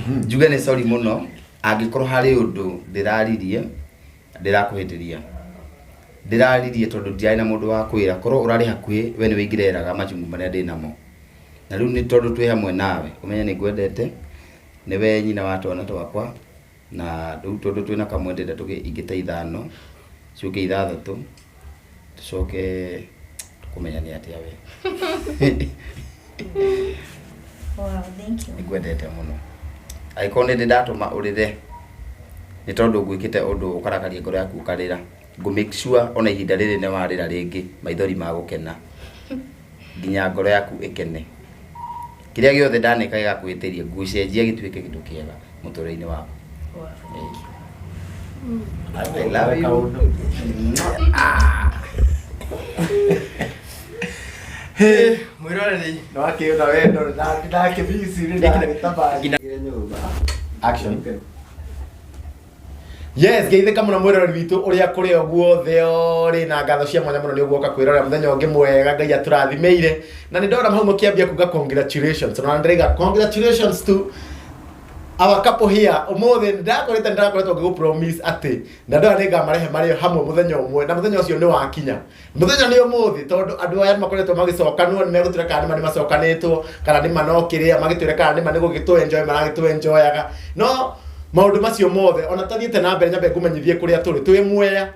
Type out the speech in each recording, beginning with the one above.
Njuge nĩ sorry mũno angĩkorwo harĩ ũndũ ndĩraririe ndĩrakũhĩtĩria. Ndĩraririe tondũ ndiarĩ na mũndũ wa kwĩra. Korwo ũrarĩ hakuhĩ we nĩwe ingĩreraga machungu marĩa ndĩnamo. Na rĩu nĩ tondũ twĩ hamwe nawe, ũmenye nĩ ngwendete, nĩwe nyina wa twana twakwa, na rĩu tondũ twĩna kamwe ndĩrenda tũgĩe ingĩ ta ithano, ciũke ithathatũ, tũcoke tũkũmenyane atĩa we. Wow, thank you. Nĩ ngwendete mũno. Angĩkorwo nĩ ndĩ ndatũma ũrĩre, nĩ tondũ ngwĩkĩte ũndũ ũkarakaria ngoro yaku ũkarĩra. Ngũ make sure ona ihinda rĩrĩ nĩ warĩra rĩngĩ maithori ma gũkena nginya ngoro yaku ĩkene. Kĩrĩa gĩothe ndaneka gĩgakwĩhĩtĩria ngũcenjia gĩtuĩke kĩndũ kĩega mũtũrĩre-inĩ waku. Wow, thank you. I love you. Mwĩroreri. Nĩwakĩona wendo ndakĩmici Nginya- Action. Yes, ngeithĩka mũno mwĩroreri witũ ũrĩa kũrĩ o guothe ũrĩ na ngatho cia mwanya mũno nĩ ũguoka kwĩrorera mũthenya ũngĩ mwega Ngai atũrathimĩire. Na nĩ ndona hau mũkĩambia kuga congratulations. Na ndĩraiga congratulations to our couple here. Ũmũthĩ nĩndakũrĩte nĩndĩrakoretwo ngĩgũ promise atĩ na ndona nĩngamarehe marĩ hamwe mũthenya ũmwe na mũthenya ũcio nĩ wakinya. Mũthenya nĩ ũmũthĩ tondũ andũ aya nĩmakoretwo magĩcokanwo nĩmegũtwĩra kana nĩma nĩmacokanĩtwo kana nĩma no kĩrĩa magĩtwĩre kana nĩma nĩ gũgĩtũ enjoy maragĩtũ enjoyaga. No maũndũ macio mothe ona tathiĩte na mbere nyambe ngũmenyithie kũrĩa tũrĩ. Twĩ Mwea.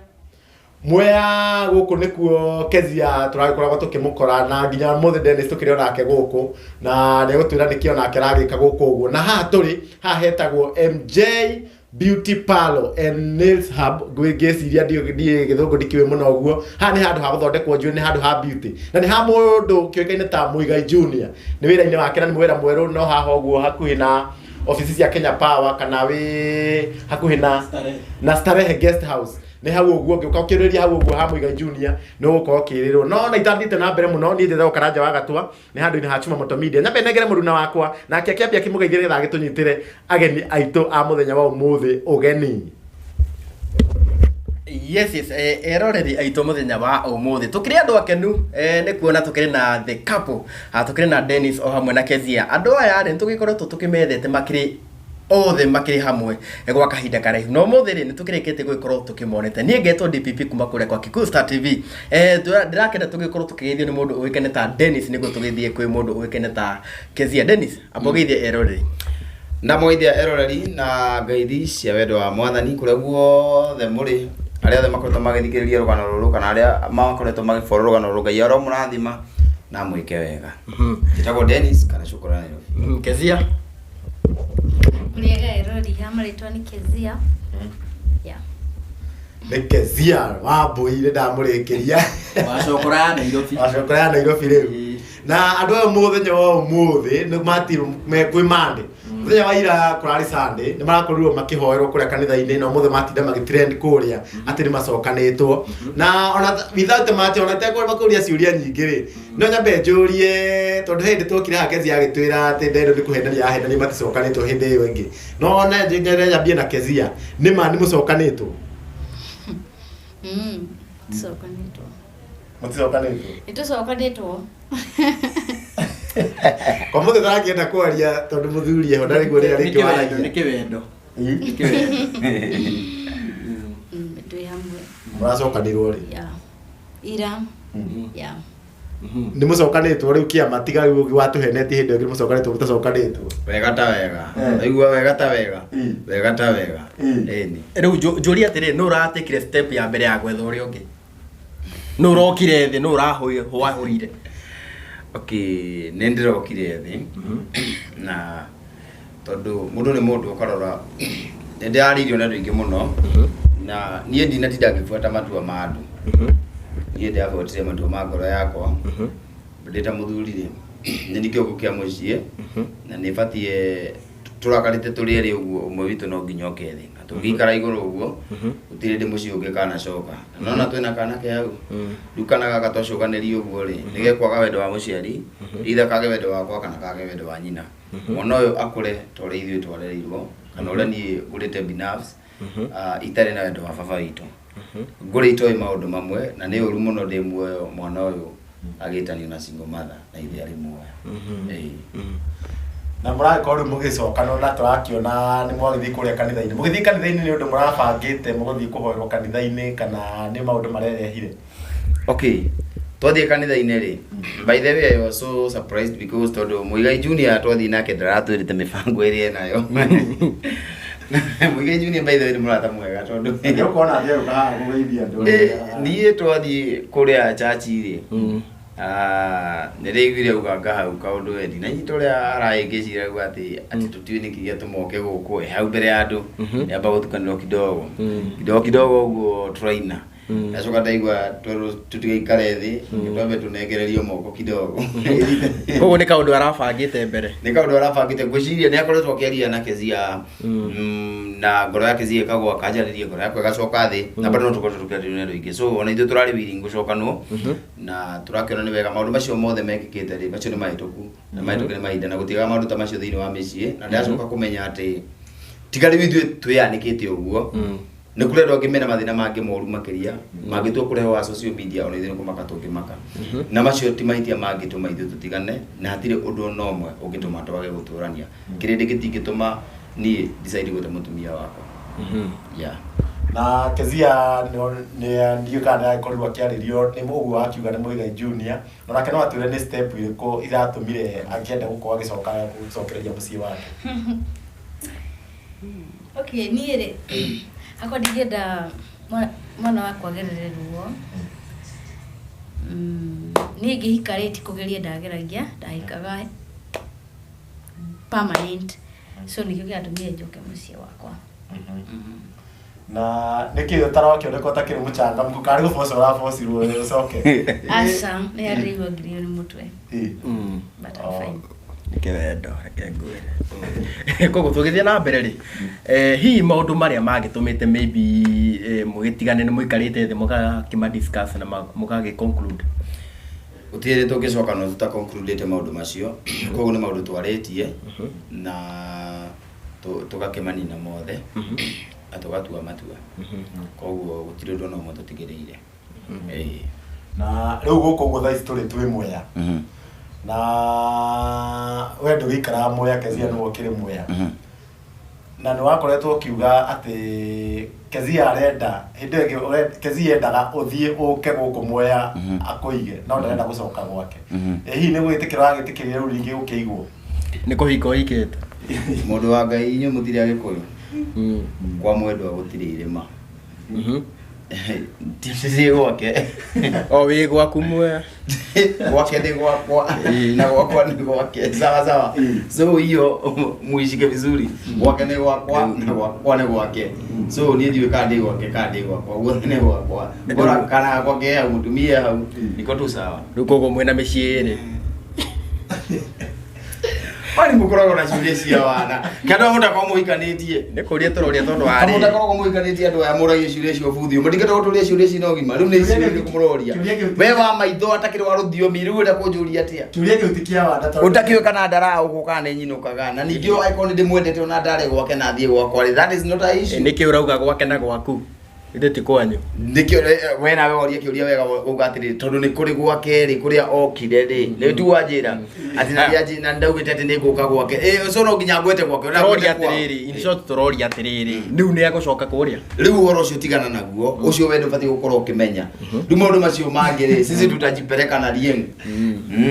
Mwea gũkũ nĩkuo Kezia tũragĩkoragwo tũkĩmũkora na nginya ũmũthĩ Dennis tũkĩrĩ onake gũkũ na nĩegũtwĩra nĩkĩ onake aragĩka gũkũ ũguo. Na haha tũrĩ haha hetagwo MJ Beauty Parlor and Nails Hub. Ngwĩciria ndiĩ gĩthũngũ ndikĩũĩ mũno ũguo. Haha nĩ handũ ha gũthondekwo njuĩrĩ, nĩ handũ ha beauty na nĩ ha mũndũ kĩũĩkaine ta Muigai Junior. Nĩ wĩra-inĩ wake na nĩ wĩra mwerũ no haha ũguo hakuhĩ na obici cia Kenya Power kana wĩ hakuhĩ na Starehe Guest House. Nĩ hau ũguo ũngĩũka ũkĩrĩria hau ũguo ha Muigai Junior nĩ ũgũkorwo ũkĩrĩrwo. No ona itathiĩte na mbere mũno niĩ njĩtagwo Karanja wa Gatua nĩ handũ-inĩ ha Chuma Moto Media. Nyambe nengere mũruna wakwa nake akĩambia akĩmũgeithia nĩgetha agĩtũnyitĩre ageni aitũ a mũthenya wa ũmũthĩ ũgeni. Yes, yes, eroreri aitũ mũthenya wa ũmũthĩ tũkĩrĩ andũ akenu nĩ kuona tũkĩrĩ na the couple, tũkĩrĩ na Dennis o hamwe na Kezia. Andũ aya rĩ nĩtũgĩkoretwo tũkĩmethete makĩrĩ othe makĩrĩ hamwe gwa kahinda karaihu no ũmũthĩ rĩ nĩtũkĩrĩkĩtie gũgĩkorwo tũkĩmonete. Niĩ ngetwo DPP kuma kũrĩa kwa Kikuyu Star TV. Ndĩrakenda tũgĩkorwo tũkĩgeithio nĩ mũndũ ũĩkaine ta Dennis nĩguo tũgĩthiĩ kwĩ mũndũ ũĩkaine ta Kezia. Dennis, amba ũgeithie eroreri. Ndamũgeithia eroreri na ngeithi cia wendo wa mwathani kũrĩa guothe mũrĩ, arĩa othe makoretwo magĩthikĩrĩria rũgano rũrũ kana arĩa makoretwo magĩboro rũgano rũrũ, Ngai aromũrathima na amwĩke wega. Njĩtagwo Dennis kana Cukura Nairobi. Kezia. Mũrĩega eroreri, ha marĩtwa nĩ Kezia. Yeah. Nĩ Kezia Wambui nĩ ndamũrĩkĩria. Wacokora ya Nairobi. Wacokora ya Nairobi rĩu. Na andũ aya mũthenya wa ũmũthĩ nĩ matirwo me kwĩ Monday. Mũthenya wa ira kũrarĩ Sunday nĩ marakorirwo makĩhoerwo kũrĩa kanitha-inĩ na ũmũthĩ matinda magĩtrend kũrĩa atĩ nĩ macokanĩtwo. Na ona without much ona itekũrema kũria ciũria nyingĩ rĩ, no nyambe njũrie tondũ hĩndĩ twokire haha Kezia agĩtwĩra atĩ Ndendo nĩ kũhenania ahenania maticokanĩtwo hĩndĩ ĩyo ĩngĩ. No ona nyende nyambie na Kezia, nĩ ma nĩ mũcokanĩtwo? Tũcokanĩtwo. Mũticokanĩtwo? Nĩ tũcokanĩtwo. Kwa mũthĩ ndarakĩenda kwaria tondũ mũthuri eho ndarĩ kuo rĩrĩa rĩngĩ waragia. Nĩ kĩwendo. Nĩ kĩwendo. Twĩ hamwe. Mũracokanirwo rĩ? Yeah. Ira. Yeah. Nĩ mũcokanĩtwo rĩu kĩama tiga rĩu ũngĩ watũhenetie hĩndĩ ĩyo ĩngĩ nĩ mũcokanĩtwo mũtacokanĩtwo. Wega ta wega. Ndaigua wega ta wega. Wega ta wega. Ĩni. Rĩu njũrie atĩrĩrĩ, nũ ũratekire step ya mbere ya gwetha ũrĩa ũngĩ? Nũ ũrokire thĩ, nũ ũrahũahũrire? Okay, nĩ ndĩrokire thĩ na tondũ mũndũ nĩ mũndũ ũkarora nĩ ndĩrarĩirio nĩ andũ aingĩ mũno na niĩ ndinatinda ngĩbuata matua ma andũ. Niĩ ndĩrabuatire matua ma ngoro yakwa ndĩ ta mũthuri rĩ nĩ niĩ kĩongo kĩa mũciĩ na nĩ batiĩ tũrakarĩte tũrĩ erĩ ũguo ũmwe witũ no nginya oke thĩ na tũngĩikara igũrũ ũguo gũtirĩ hĩndĩ mũciĩ ũngĩ kanacoka. Na nona twĩna kana ke hau rĩu kana gaka twacũganĩria ũguo rĩ nĩgekwaga wendo wa mũciari either kage wendo wakwa kana kage wendo wa nyina. Mwana ũyũ akũre ta ũrĩa ithuĩ twarereirwo kana ũrĩa niĩ ngũrĩte binafsi itarĩ na wendo wa baba witũ. Ngũrĩ itoĩ maũndũ mamwe na nĩ ũru mũno ndĩ muoyo mwana ũyũ agĩtanio na single mother na ithe arĩ muoyo. Na mũragĩkorwo rĩu mũgĩcokanwo na tũrakĩona nĩ mwagĩthiĩ kũrĩa kanitha-inĩ. Mũgĩthiĩ kanitha-inĩ nĩ ũndũ mũrabangĩte mũgũthiĩ kũhoerwo kanitha-inĩ kana nĩ maũndũ marerehire? Okay, twathiĩ kanitha-inĩ rĩ, by the way, I was so surprised because tondũ Muigai Junior twathiĩ nake ndaratwĩrĩte mĩbango ĩrĩa enayo. Muigai Junior, by the way, nĩ mũrata mwega tondũ Nĩ ũkuona agĩũka haha kũgeithia andũ. Niĩ twathiĩ kũrĩa church rĩ, nĩ ndĩiguire auga hau kaũndũ wendi na nyita ũrĩa arahĩngĩcire auga atĩ tũtiũĩ nĩkĩ gĩatũma oke gũkũ hau mbere ya andũ. Nĩamba gũtukanĩrwo kidogo kidogo kidogo ũguo tũraina. Ndacoka ndaigua twerwo tũtigaikare thĩ, twambe tũnengererio moko kidogo. Koguo nĩ kaũndũ arabangĩte mbere. Nĩ kaũndũ arabangĩte. Ngwĩciria nĩ akoretwo akĩaria na Kezia, na ngoro ya Kezia ĩkagwa, akanjarĩria, ngoro yakwa ĩgacoka thĩ, na bado no tũkoretwo tũkĩarĩrio nĩ andũ aingĩ, so ona ithuĩ tũrarĩ willing gũcokanwo na tũrakĩona nĩ wega. Maũndũ macio mothe mekĩkĩte rĩ, macio nĩ mahĩtũku na mahĩtũke nĩ mahinda na gũtigaga maũndũ ta macio thĩinĩ wa mĩciĩ. Na ndacoka kũmenya atĩ tiga rĩu ithuĩ twĩyanĩkĩte ũguo, nĩ kũrĩ andũ angĩ mena mathĩna mangĩ moru makĩria mangĩtua kũrehe wa social media, ona ithuĩ nĩ kũmaka tũngĩmaka, na macio ti mahĩtia mangĩtũma ithuĩ tũtigane, na hatirĩ ũndũ ona ũmwe ũngĩtũma twage gũtũrania. Kĩrĩndĩ gĩtingĩtũma niĩ decide gũte mũtumia wakwa, yeah. Na Kezia nĩ ndiũĩ kana nĩ agĩkorirwo akĩarĩrio nĩ ũguo wakiuga nĩ Muigai Junior, na nake no atwĩre nĩ step irĩkũ iratũmire akĩenda gũkorwo agĩcoka gũcokereria mũciĩ wake. Okay, niĩ rĩ, hakwa ndingĩenda mwana wakwa agerere ruo. Niĩ ngĩhika rĩ, ti kũgeria ndageragia, ndahikaga permanent, so nĩkĩo kĩratũmire njoke mũciĩ wakwa. Na nĩkĩ ũtarakĩoneka ũtakĩrĩ mũchangamku, karĩ gũboco ũrabocirwo ũcoke? Aca, nĩ ndĩraigua ngirio nĩ mũtwe, but I'm fine. Nĩkĩ wendo, reke ngwĩre. Koguo tũgĩthiĩ na mbere rĩ, hihi maũndũ marĩa mangĩtũmĩte maybe mũgĩtigane nĩ mũikarĩte thĩ mũgakĩma discuss na mũgagĩ conclude? Gũtirĩ tũngĩcoka no tũta concludĩte maũndũ macio. Koguo nĩ maũndũ twarĩtie na tũgakĩmanina mothe na tũgatua matua, koguo gũtirĩ ũndũ ona ũmwe tũtigĩrĩire. Ĩĩ. Na rĩu gũkũ ũguo thaa ici tũrĩ twĩ Mwea, na we ndũgĩikaraga Mwea, Kezia nĩwe ũkĩrĩ Mwea, na nĩ wakoretwo ũkiuga atĩ Kezia arenda hĩndĩ ĩyo ĩngĩ Kezia endaga ũthiĩ ũke gũkũ Mwea akũige, no ndarenda gũcoka gwake. Ĩ hihi nĩ gwĩtĩkĩra wagĩtĩkĩria rĩu rĩngĩ gũkĩigwo? Nĩ kũhika ũhikĩte? Mũndũ wa Ngai, inyuĩ mũtirĩ Agĩkũyũ? Kwa mwendwa gũtirĩ irĩma. Ti gwake. O wĩ gwaku Mwea. Gwake nĩ gwakwa na gwakwa nĩ gwake, sawa sawa. So hiyo muishike vizuri, gwake nĩ gwakwa na gwakwa nĩ gwake. So niĩ ndiũĩ kana ndĩ gwake kana ndĩ gwakwa, guothe nĩ gwakwa. Bora kana gwake hau, mũtumia hau, niko tu sawa. Rĩu koguo mwĩna mĩciĩ ĩrĩ? Mani mũkoragwo na ciũria cia wana kĩandũ mũtakorwo mũhikanĩtie. Nĩ kũria tũroria tondũ Kama warĩ mũtakoragwo mũhikanĩtie, andũ aya mũragia ciũria cia ũbuthi, mũtingĩenda gũtũria ciũria cina ũgima. Rĩu nĩ ciũria irĩkũ mũroria? Kĩũria kĩu We wa maitho atakĩrĩ wa rũthiomi, rĩu ũrenda kũnjũria atĩa? Kĩũria kĩu ti kĩa wanda tondũ Ũtakĩũĩ kana ndaraũkwo kana nĩ nyinũkaga, na ningĩ angĩkorwo nĩ ndĩmwendete ona ndarĩ gwake na athiĩ gwakwa rĩ, that is not a issue. Nĩkĩ ũrauga gwake na gwaku? Ithe ti kwanyu? Nĩkĩo we nawe woria kĩũria wega, uga atĩrĩrĩ, tondũ nĩ kũrĩ gwake rĩ, kũrĩa okire rĩ, nĩ tu wanjĩra atĩ na nĩ na ndaugĩte atĩ nĩ ngũka gwake. So no nginya ngwete gwake na Tũroria ngwete kwao. atĩrĩrĩ, in short tũroria atĩrĩrĩ, rĩu nĩ egũcoka kũrĩa? Rĩu ũhoro ũcio tigana naguo, ũcio we ndũbatiĩ gũkorwo ũkĩmenya. Rĩu maũndũ macio mangĩ rĩ, sisi tutajipeleka na rieng.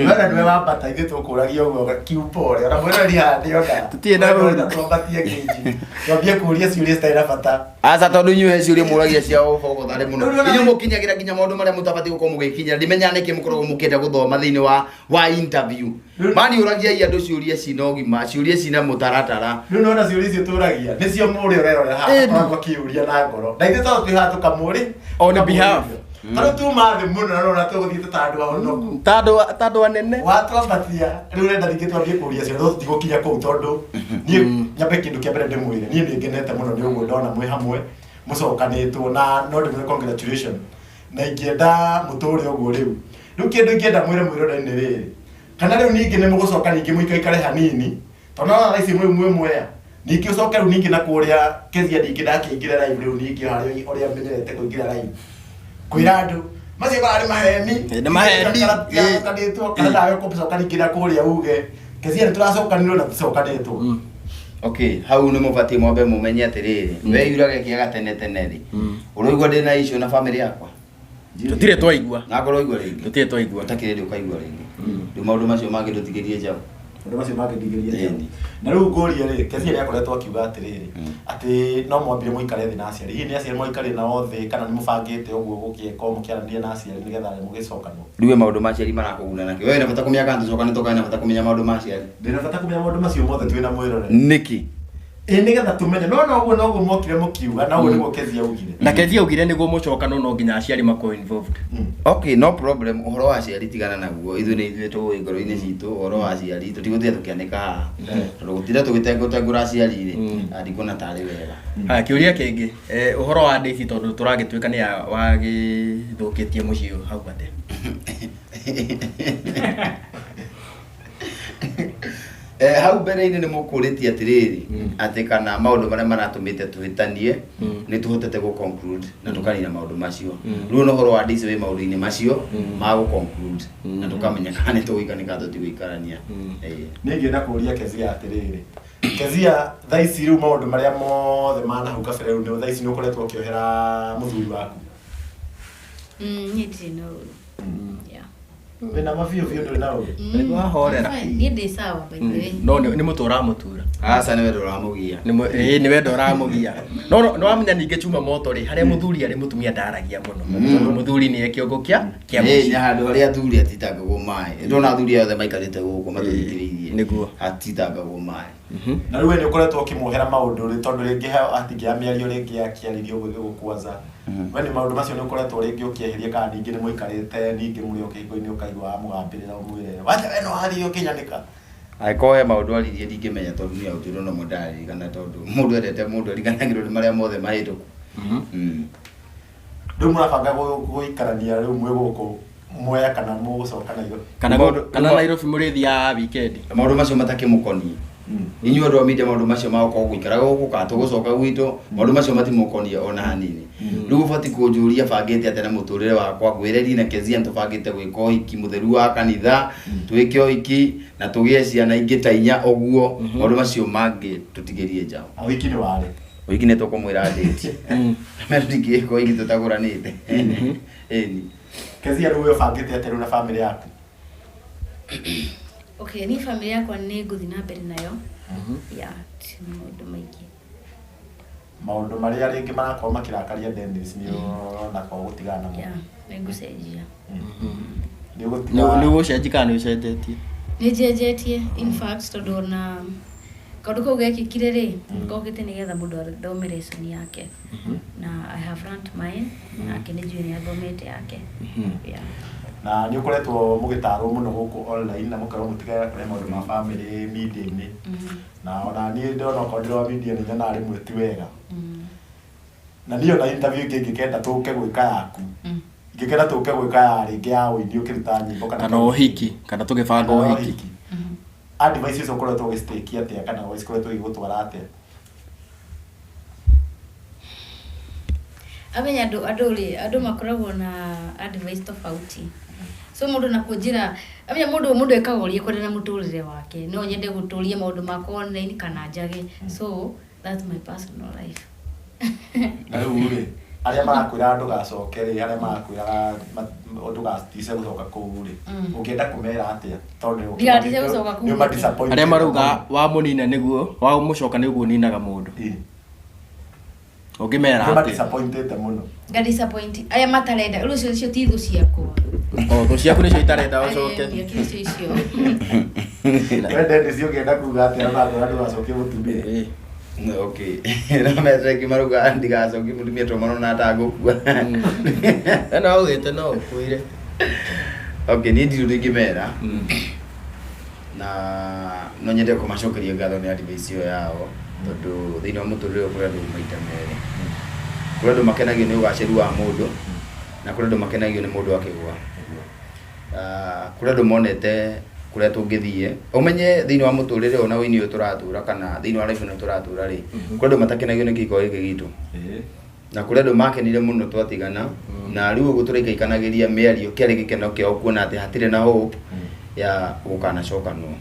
Wena nĩwe wambata, ithuĩ tũkũragia ũguo kiupore, ona mwĩroreri haha ndĩona. Tũtirĩ na ũru. Twambatie gauge, twambie kũria ciũria citarĩ na bata. Aca, tondũ inyuĩ he ciũria mũragia cia ũbogotharĩ mũno. Rĩu nĩwona- Inyuĩ mũkinyagĩra nginya maũndũ marĩa mũtabatiĩ gũkorwo mũgĩkinyĩra. Ndimenyaga nĩkĩ mũkoragwo mũkĩenda gũthoma thĩinĩ wa interview. Mani ũragiai andũ ciũria cina ũgima, ciũria cina mũtaratara. Rĩu nĩwona ciũria icio tũragia nĩcio mũrĩ ũrerorera haha akoragwo akĩũria na ngoro, na ithuĩ tondũ twĩ haha tũkamũrĩ On behalf. Tondũ tuma thĩ mũno na nĩwona tũgũthiĩ tũta andũ ahonoku. Ta andũ anene. Watwambatia rĩu ũrenda ningĩ twambie kũria ciũria, no tũtigũkinya kũu tondũ niĩ nyambe kĩndũ kĩa mbere ndĩmwĩre, niĩ nĩ ngenete mũno nĩ ũguo ndona mwĩ hamwe mũcokanĩtwo, na no ndĩmwĩre congratulation, na ingĩenda mũtũre ũguo. Rĩu kĩndũ ingĩenda mwĩre mwĩrore nĩ rĩrĩ, kana rĩu ningĩ nĩ mũgũcoka ningĩ mũikaikare hanini, tondũ no thaa ici mwĩ Mwea, ningĩ ũcoke rĩu ningĩ na kũrĩa Kezia ningĩ ndakĩingĩra live rĩu ningĩ harĩa ũrĩa menyerete kũingĩra live kwĩra andũ macio mararĩ maheni. Nĩ maheni. Kanĩtwo kana nawe kũcoka ningĩ na kũrĩa uge Kezia nĩ tũracokanirwo na tũcokanĩtwo. Okay, hau nĩ mũbatiĩ mwambe mũmenye atĩrĩrĩ, we yurage kĩaga tene tene rĩ, ũraigua ndĩna issue na family yakwa? Tũtirĩ twaigua. Na ngorwo igua rĩngĩ. Tũtirĩ twaigua. Ũtakĩrĩ ndĩ ũkaigua rĩngĩ. Rĩu maũndũ macio mangĩ ndũtigĩrie njaũ. Maũndũ macio mangĩ ndigĩrie njaũ. Ĩni. Na rĩu ngũrie rĩ, Kezia nĩ akoretwo akiuga atĩrĩrĩ, atĩ no mwambire mũikare thĩ na aciari. Hihi nĩ aciari mwaikare nao thĩ kana nĩ mũbangĩte ũguo gũkĩeka mũkĩaranĩria na aciari nĩgetha mũgĩcokanwo? Rĩu we maũndũ ma aciari marakũguna nakĩ? We wĩna bata kũmenya kana tũcokanĩtwo kana wĩna bata kũmenya maũndũ ma aciari? Ndĩna bata kũmenya maũndũ macio mothe twĩna mwĩrore. Nĩkĩ? Ĩ nĩgetha tũmenye. No noguo noguo mwokire mũkiuga, na ũguo nĩguo Kezia augire. Na Kezia augire nĩguo mũcokano no nginya aciari makorwo involved. Okay, no problem. Ũhoro wa aciari tigana naguo. Ithuĩ nĩ ithuĩ tũĩ ngoro-inĩ citũ ũhoro wa aciari tũtigũtinda tũkĩanĩka haha. Tondũ gũtinda tũgĩtengũtengũra aciari rĩ, ndikuona tarĩ wega. Haya, kĩũria kĩngĩ, ũhoro wa Daisy tondũ tũragĩtuĩka nĩ wagĩthũkĩtie mũciĩ ũyũ hau gatene. Hau mbere-inĩ nĩ mũkũrĩtie atĩrĩrĩ, atĩ kana maũndũ marĩa maratũmĩte tũhĩtanie nĩ tũhotete gũ conclude na tũkanina maũndũ macio. Rĩu ona ũhoro wa Daisy wĩ maũndũ-inĩ macio ma gũ conclude na tũkamenya kana nĩ tũgũikarania kana tũtigũikarania. Niĩ ingĩenda kũũria Kezia atĩrĩrĩ, Kezia thaa ici rĩu maũndũ marĩa mothe ma nahau kabere rĩu thaa ici nĩ ũkoretwo ũkĩohera mũthuri waku? Niĩ ndirĩ na ũru. Yeah. Wĩna ma biũ biũ ndũrĩ na ũru? Nĩ wahorera. Niĩ ndĩ sawa by the way. No nĩ mũtũ ũramũtura. Aca nĩ wendo ũramũgia. Nĩ wendo ũramũgia. No nĩ wamenya ningĩ chuma moto rĩ, harĩa mũthuri arĩ mũtumia ndaragia mũno. Tondũ mũthuri nĩye kĩongo kĩa mũciĩ. Nĩ handũ harĩa athuri atitangagwo maĩ. Ndona athuri othe maikarĩte gũkũ matũthikĩrĩirie. Nĩguo. Hatitangagwo maĩ. Na rĩu we nĩ ũkoretwo ũkĩmuohera maũndũ rĩ, tondũ rĩngĩ hatingĩa mĩario rĩngĩ akĩarĩrio ũguo ĩgĩgũkwaza. We nĩ maũndũ macio nĩ ũkoretwo rĩngĩ ũkĩeheria kana ningĩ nĩ mũikarĩte ningĩ mũrĩ o kĩhiko-inĩ ũkaigua wamũgambĩrĩra ũmwĩre wacha we no warie ũkĩnyanĩka. Angĩkorwo he maũndũ aririe ndingĩmenya tondũ niĩ ũtũũro no mũndaririkana tondũ mũndũ endete mũndũ ariganagĩrwo nĩ marĩa mothe mahĩtũku. Rĩu mũrabanga gũikarania rĩu mwĩ gũkũ Mwea kana mũgũcoka Nairobi? Kana kana Nairobi mũrĩthiaga weekend. Maũndũ macio matakĩmũkoniĩ. Inyuĩ andũ a media maũndũ macio ma gũkorwo gũikara gũkũ kana tũgũcoka gwitũ, maũndũ macio matimũkoniĩ ona hanini. Rĩu ũbatiĩ kũnjũria bangĩte atĩa na mũtũrĩre wakwa, ngwĩre niĩ na Kezia nĩtũbangĩte gwĩka ũhiki mũtheru wa kanitha, twĩke ũhiki na tũgĩe ciana ingĩ ta inya ũguo, maũndũ macio mangĩ tũtigĩrie njaũ. Ũhiki nĩ warĩ? Ũhiki nĩ tũkũmwĩra date. Na tũtingĩka ũhiki tũtagũranĩte. Ĩni. Kezia rĩu we ũbangĩte atĩa rĩu na family yaku? Okay, niĩ family yakwa nĩ ngũthiĩ na mbere nayo. Yeah, ti maũndũ maingĩ. Maũndũ marĩa rĩngĩ marakorwo makĩrakaria Dennis nĩ ũrona kwa gũtigana namo. Yeah, nĩ ngũcenjia. Nĩ ũgũtiga. Nĩ ũgũcenjia kana nĩ ũcenjetie? Nĩ njenjetie, in fact tondũ ona kaũndũ kau gekĩkire rĩ, gokĩte nĩgetha mũndũ athome lesson yake. Na I have learned mine, nake nĩ njũĩ nĩ athomete yake. Yeah. Na nĩ ũkoretwo mũgĩtarwo mũno gũkũ online na mũkerwo mũtigane kũrĩa maũndũ ma family media-inĩ. Na ona niĩ ndona okorwo ndĩrĩ wa media nĩ nyonaga rĩmwe ti wega. Na niĩ ona interview ĩngĩ ingĩkenda tũke gwĩka yaku. Ingĩkenda tũke gwĩka ya rĩngĩ ya ũini ũkĩruta nyĩmbo kana Kana ũhiki, kana tũgĩbanga Kana ũhiki. ũhiki. Advice icio ũkoretwo ũgĩcitĩkia atĩa kana cikoretwo igĩgũtwara atĩa? Amenya andũ andũ rĩ, andũ makoragwo na advice tofauti. So mũndũ na kũnjĩra, amenya mũndũ mũndũ ekaga ũrĩa ekwenda na mũtũrĩre wake. No nyende gũtũria maũndũ makwa online kana njage. So that's my personal life. Na rĩu rĩ, arĩa marakwĩra ndũgacoke rĩ, arĩa marakwĩraga ndũgatice gũcoka kũu rĩ, ũngĩenda kũmera atĩa? Tondũ nĩ Ndigatice gũcoka kũu. nĩ ũma disappointed. Arĩa marauga wamũnina nĩguo, wamũcoka nĩguo ũninaga mũndũ. Ũngĩmera Nĩ ũma atĩa? disappointed mũno. Nga disappoint arĩa matarenda, rĩu icio ti thũ ciakwa. O, thũ ciaku nĩcio itarenda ũcoke. Arĩa icio icio. We Dennis ũngĩenda kuga atĩa na ngora ndũgacokie mũtumia? Okay. No metere marauga ndigacokie mũtumia tondũ marona ta ngũkua. Ena augĩte no ũkuire. Okay, niĩ ndirĩ ũndũ ingĩmera. Na no nyende kũmacokeria ngatho nĩ advice ĩyo yao tondũ thĩinĩ wa mũtũrĩre ũyũ kũrĩ andũ maita merĩ. Kũrĩ andũ makenagio nĩ ũgacĩru wa mũndũ na kũrĩ andũ makenagio nĩ mũndũ akĩgũa. Kũrĩ andũ monete kũrĩa tũngĩthiĩ. Ũmenye thĩinĩ wa mũtũrĩre ũyũ na ũini ũyũ tũratũra kana thĩinĩ wa life ĩno tũratũra rĩ, kũrĩ andũ matakenagio nĩ kĩhiko gĩkĩ gitũ. Na kũrĩ andũ makenire mũno twatigana na rĩu ũguo tũraikaikanagĩria mĩario kĩarĩ gĩkeno kĩao kuona atĩ hatirĩ na hope ya gũkanacokanwo.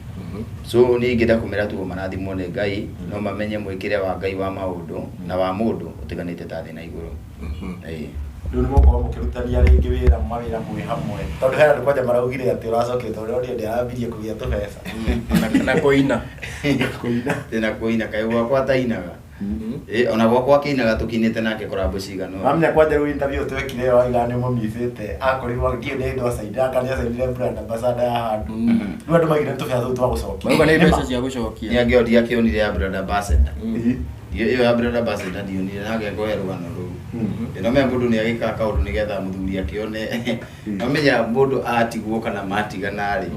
So niĩ ingĩenda kũmera tu o marathimwo nĩ Ngai, no mamenye mwĩkĩre wa Ngai wa maũndũ na wa mũndũ ũtiganĩte ta thĩ na igũrũ. Ĩĩ. Rĩu nĩ mũgũkorwo mũkĩrutania rĩngĩ wĩra mawĩra mwĩ hamwe tondũ hena andũ kwanja maraugire atĩ ũracokire tondũ ũrĩa ndĩarambirie kũgĩa tũbeca. Na kũina. Kũina. Tena kũina kaĩ gwakwa atainaga. Ĩĩ, ona gwakwa akĩinaga tũkinĩte nake korambo cigana ũna. Mamenya kwanja rĩu interview twekire ĩyo waiga nĩ ũmũmicĩte akorirwo ngiũ nĩ ndo acainire anga nĩ acainire brand ambassador ya handũ. Rĩu andũ maigire nĩ tũbeca tũu twa gũcokia. Mauga nĩ Nĩ ma. mbeca cia gũcokia. Nĩ angĩoria akĩonire ya brand ambassador. Ĩĩ. Ĩyo ya brand ambassador ndionire na ngekũhe rũgano rũu. No menya mũndũ nĩ agĩkaga kaũndũ nĩgetha mũthuri akĩone. No menya mũndũ atigwo kana matigana rĩ,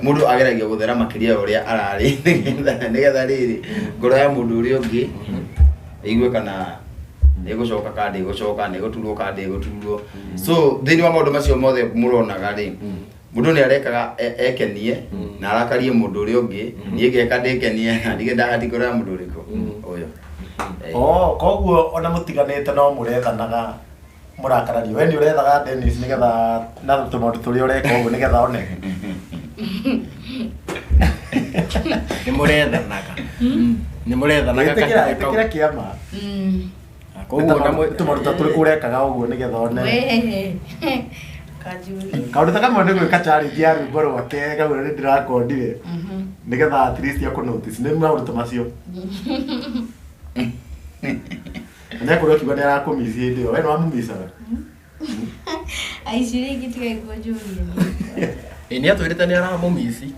mũndũ ageragia gũthera makĩria ya ũrĩa ararĩ nĩgetha rĩrĩ ngoro ya mũndũ ũrĩa ũngĩ ĩigue kana nĩgũcoka kana ndĩgũcoka, nĩgũturwo kana ndĩgũturwo. So thĩinĩ wa maũndũ macio mothe mũronaga rĩ, mũndũ nĩ arekaga ekenie na arakarie mũndũ ũrĩa ũngĩ, niĩ ngeka ndĩkenie na ndige ndahati ngoro ya mũndũ ũrĩkũ ũyũ. Oh, koguo ona mũtiganĩte no mũrethanaga mũrakarania. We nĩ ũrethaga Dennis nĩgetha na tũmaũndũ tũrĩa ũreka ũguo nĩgetha one. Nĩ mũrethanaga. Nĩ mũrethanaga Ĩtĩkĩra kahinda kau. ĩtĩkĩra kĩama. Koguo ona Tũmaũndũ ta tũrĩkũ ũrekaga ũguo nĩgetha one. We kanjũria. Kaũndũ ta kamwe nĩ gwĩka challenge ya rwĩmbo rwake kamwe nĩ ndĩrakondire nĩgetha at least akũ notice nĩ maũndũ ta macio. Na nĩakorwo akiuga nĩ arakũmici hĩndĩ ĩyo we nĩ wamũmicaga. Aici rĩngĩ tigai kũnjũria. Ĩ nĩ atwĩrĩte nĩ aramũmici.